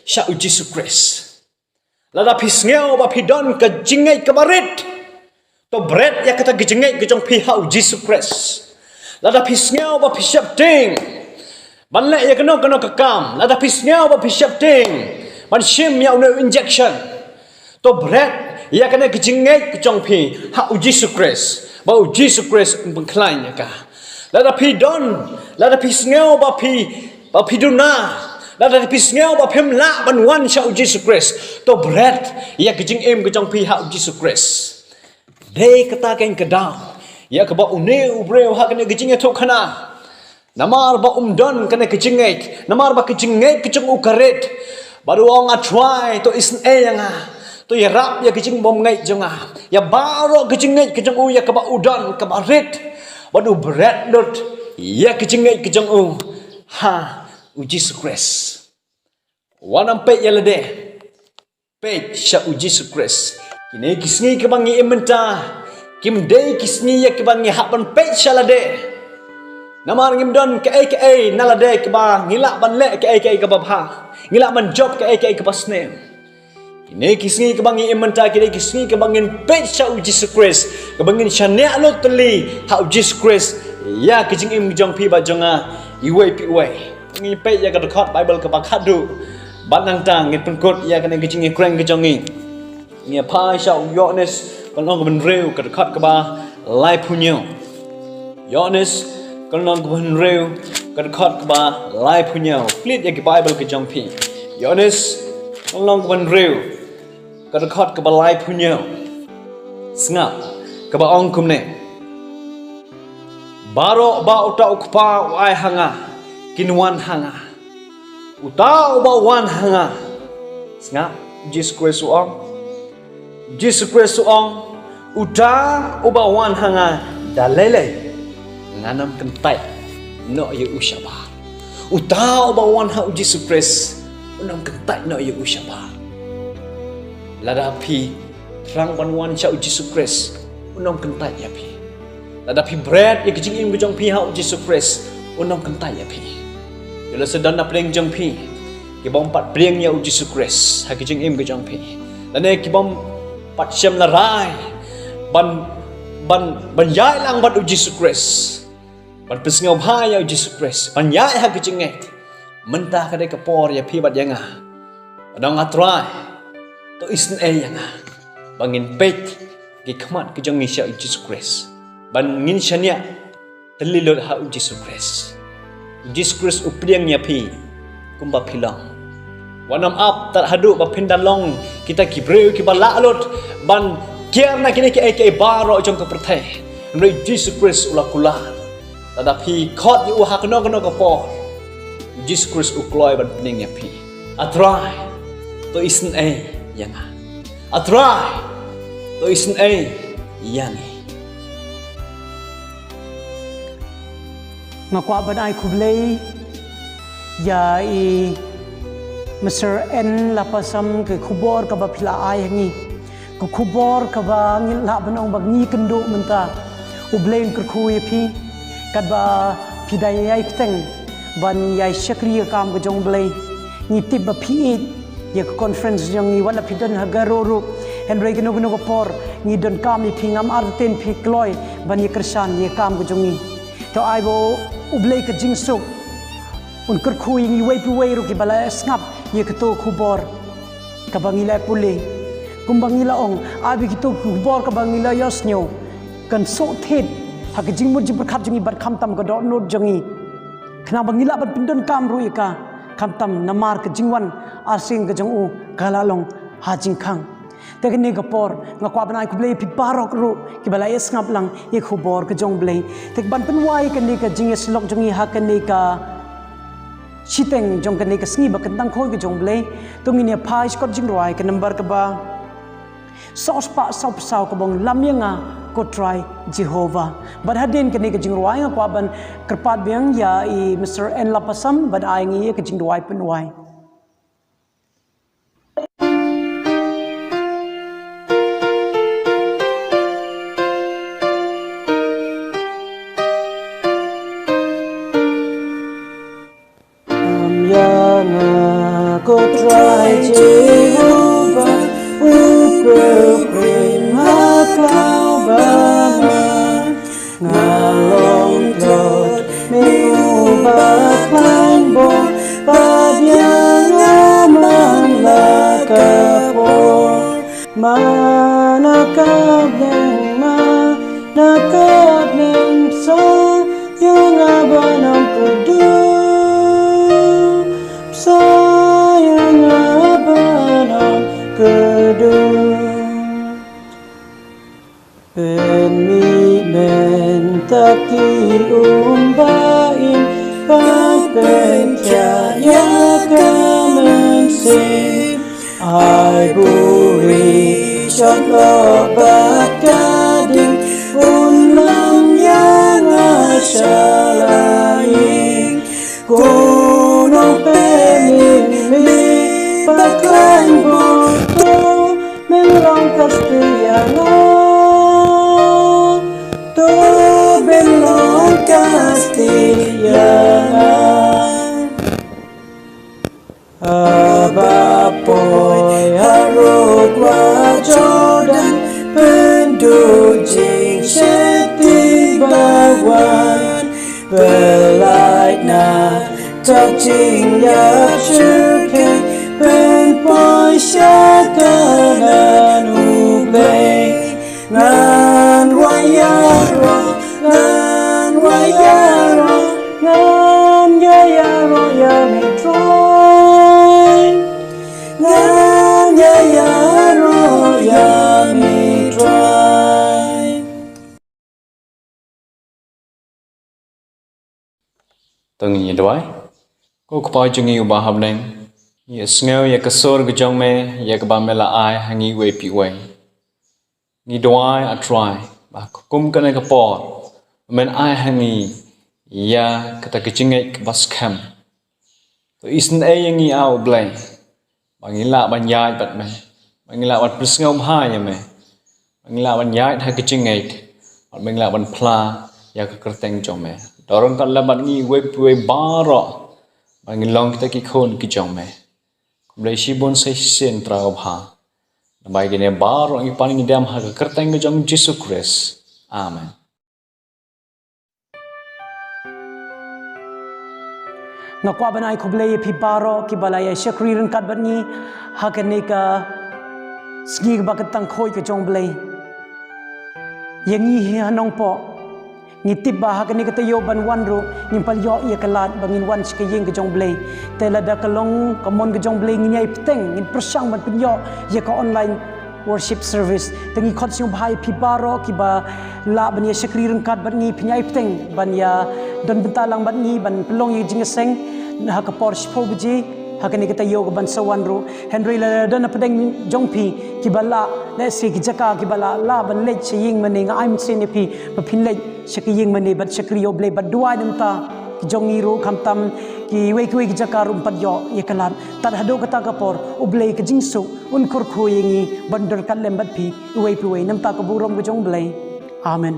sha u Jisu Khrist. Lada phi sngew ba phi don ka jingngeit kaba rit, to bret ïa kata ka jingngeit ka jong phi ha u Jisu Khrist. Lada phi sngew ba phi sheptieng ban leh ïa kano kano ka kam, lada phi sngew ba phi sheptieng ban shim ïa une u injection, to bret ïa kane ka jingngeit ka jong phi ha u Jisu Khrist, ba u Jisu Khrist un pynkhlaiñ ïa ka. Lada phi don, lada phi sngew ba phi, ba phi duna, lada phi sngew ba phim lah ban wan sha u Jisu Khrist, to bret ïa ka jingim ka jong phi ha u Jisu Khrist. Dei kata kein ka daw ïa kaba une u briew ha kane ka jingïathuhkhana, namar ba um don kane ka jingngeit, namar ba ka jingngeit ka jong u ka rit, bad u ong, A Trai, to isynei ïa nga, to ïarap ïa ka jingbymngeit jong nga. Ïa baroh ka jingngeit ka jong u ïa kaba u don kaba rit, bad u bret lut ïa ka jingngeit ka jong u ha u Jisu Khrist. Wat nym peit ïa lade, peit sha u Jisu Khrist. Kine ki sngi kiba ngi im mynta kim dei ki sngi ïa kiba ngi hap ban peit sha lade. Namar ngim don kaei kaei na lade kiba ngi lah ban leh kaei kaei kaba bha, ngi lah ban jop kaei kaei kaba sniew. Kine ki sngi kiba ngi im mynta ki dei ki sngi kiba ngin peit sha u Jisu Khrist, kiba ngin shaniah lut tylli ha u Jisu Khrist ïa ka jingim jong phi bad jong nga iwei pa iwei. Ngi peit ïa ka dkhot Baibl kaba khadduh bad nangta ngin pynkut ïa kane ka jingïakren ka jong ngi. Ngi phai sha u Ïoannis ka lynnong kaba hynriew ka dkhot kaba laiphew hynñiew. Ïoannis ka lynnong kaba hynriew ka dkhot kaba laiphew hynñiew. Plie ïa ki Baibl ka jong phi. Ïoannis ka lynnong kaba hynriew ka dkhot kaba laiphew hynñiew. Sngap, kaba ong kumne. Baroh ba uta u Kpa u ai ha nga kin wan ha nga. Uta uba wan ha nga. Sngap, Jisu Khrist u ong. Jisu Khrist u ong, uta uba wan ha nga da lei lei, ngan ym kyntait noh ïa u shabar. Uta uba wan ha u Jisu Khrist un ym kyntait noh ïa u shabar. Lada phi thrang ban wan sha u Jisu Khrist un ym kyntait ïa phi. Lada phi bret ïa ka jingim ka jong phi ha u Jisu Khrist un ym kyntait ïa phi. Ïoh lehse don na pdeng jong phi ki bym pat pdiang ïa u Jisu Khrist ha ka jingim ka jong phi, lane ki bym pat shem la rai ban, ban, ban ïaid lang bad u Jisu Khrist, ban pynsngewbha ïa u Jisu Khrist, ban ïaid ha ka jingngeit. Mynta ka dei ka por ïa phi bad ïa nga ban ong, A Trai, to isynei ïa nga ba ngin peit ki khmat ka jong ngi sha u Jisu Khrist, ban ngin shaniah tylli lut ha u Jisu Khrist. U Jisu Khrist u pdiang ïa phi kumba phi long. Wat nym ap tad haduh ba phin da long kita ki briew kiba lah lut ban kiar na kine kiei kiei baroh jong ka pyrthei. Hynrei u Jisu Khrist u la kular, lada phi khot ïa u ha kano kano ka por, u Jisu Khrist u kloi ban pdiang ïa phi. A Trai, to isynei ïa nga. A Trai, to isynei ïa ngi. Nga kwah ban ai khublei ïa i Mister N Lapasam ka khubor kaba phi la ai ha ngi. Ka khubor kaba ngi lah ban ong ba ngi kynduh mynta. U Blei un kyrkhu ïa phi katba phi da ïai bteng ban ïai shakri ïa ka kam ka jong u Blei. Ngi tip ba phi ïeit ïa ka conference jong ngi, wat la phi don ha Garo ruh, hynrei kano kano ka por ngi donkam ïa phi, ngam artatien phi kloi ban ïa kyrshan ïa ka kam ka jong ngi. To ai ba u Blei ka jingsuk un kyrkhu ïa ngi iwei pa iwei ruh kiba la sngap ïa kato ka khubor kaba ngi la pule. Kumba ngi la ong, ai ba kito ki khubor kaba ngi la ïohsngew kan suk thied ha ka jingmut jingpyrkhat jong ngi bad khamtam ka dohnud jong ngi, khnang ba ngi lah ban pyndonkam ruh ïa ka, khamtam namar ka jingwan arsien ka jong u ka la long ha jingkhang. Te kane ka por nga kwah ban ai khublei ïa phi baroh ruh kiba la ïa sngap lang ïa ka khubor ka jong u Blei. Te ban pynwai kane ka jingïasyllok jong ngi ha kane ka shiteng jong kane ka sngi ba kyntang khoi ka jong u Blei, to ngin ïa phai sha kot jingrwai ka number kaba Sawspah sawphew saw ka bong lam ïa nga ko Trai Jehobah. Bad hadien kane ka jingrwai nga kwah ban kyrpad biang ïa i Mister N Lapasam bad ai ngi ïa ka jingduwai pynwai. Ïa nga ko Trai Jehobah, u pyrshah ma ka ba ma. Nga long tlot me u ba khlaiñ bor, ba ïa nga man la ka por. Ma na ka bneng, ma na ka bneng, psa ïa nga ban ong khublei. Psa ïa nga ban ong khublei. Pynmih mynta ki um ba im, ban pynkhiah ïa ka mynsiem. Ai burom shong lok bad ka ding, un lam ïa nga sha la ïing. Ko Nongpynim me ba khlaiñ bor, to men long ka stieh ïa nga. To men long ka stieh ïa nga. Haba poi harud wa Jordan, pynduh jingsheptieng ba wan. Pyllait na ka jingïap syrkhei, pynpoi sha Kanaan U Blei. Ngan wan ïaroh, ngan wan ïaroh, ngan ïa ïaroh ïa me Trai. Ngan ïa ïaroh ïa me Trai. To ngin ïa duwai. Ko Kpa jong ngi uba ha bneng, ngi ïa sngew ïa ka sur ka jong me, ïa kaba me la ai ha ngi uwei pa uwei. Ngi duwai, A Trai, ba kum kane ka por men ai ha ngi ïa kata ka jingngeit kaba skhem. To isynei ïa ngi, A U Blei, ba ngin lah ban ïaid bad me, ba ngin lah ban pynsngewbha ïa me, ba ngin lah ban ïaid ha ka jingngeit, bad ba ngin lah ban phla ïa ka kyrteng jong me. Don ryngkat lem bad ngi uwei pa uwei baroh, ba ngin long kita ki khun ki jong me. Khublei shibun sa shisien, Trai uba bha. Namar kine baroh ngi pan ngi dem ha ka kyrteng ka jong Jisu Khrist. Amen. Nga kwah ban ai khublei ïa phi baroh kiba la ïa shakri ryngkat bad ngi ha kane ka sngi kaba kynthang khuid ka jong U Blei. Ïa ngi hi ha Nongpoh, ngi tip ba ha kane ka taïew ban wan ruh ngim pat ïoh ïa ka lad ba ngin wan sha ka ïing ka jong U Blei. Te lada ka long ka mon ka jong U Blei ngin ïai bteng, ngin pyrshang ban pynïoh ïa ka online worship service. Te ngi khot sngewbha ïa phi baroh kiba lah ban ïa shakri ryngkat bad ngi, phin ïai bteng ban ïa don bynta lang bad ngi ban pynlong ïa ka jingïaseng ha ka por shiphew baje ha kane ka taïew kaban sa wan ruh. Hynrei lada don hapdeng jong phi kiba lah, lehse ki jaka kiba lah, lah ban leit sha ïing mane, nga ai mynsiem ïa phi ba phin leit sha ka ïing mane bad shakri ïa U Blei bad duwai na ka bynta ki jong ngi ruh, khamtam kiwei kiwei ki jaka ruh ym pat ïoh ïa ka lad. Tad haduh kata ka por U Blei ka jingsuk un kyrkhu ïa ngi ban don ryngkat lem bad phi uwei pa uwei. Na ka bynta ka burom ka jong U Blei. Amen.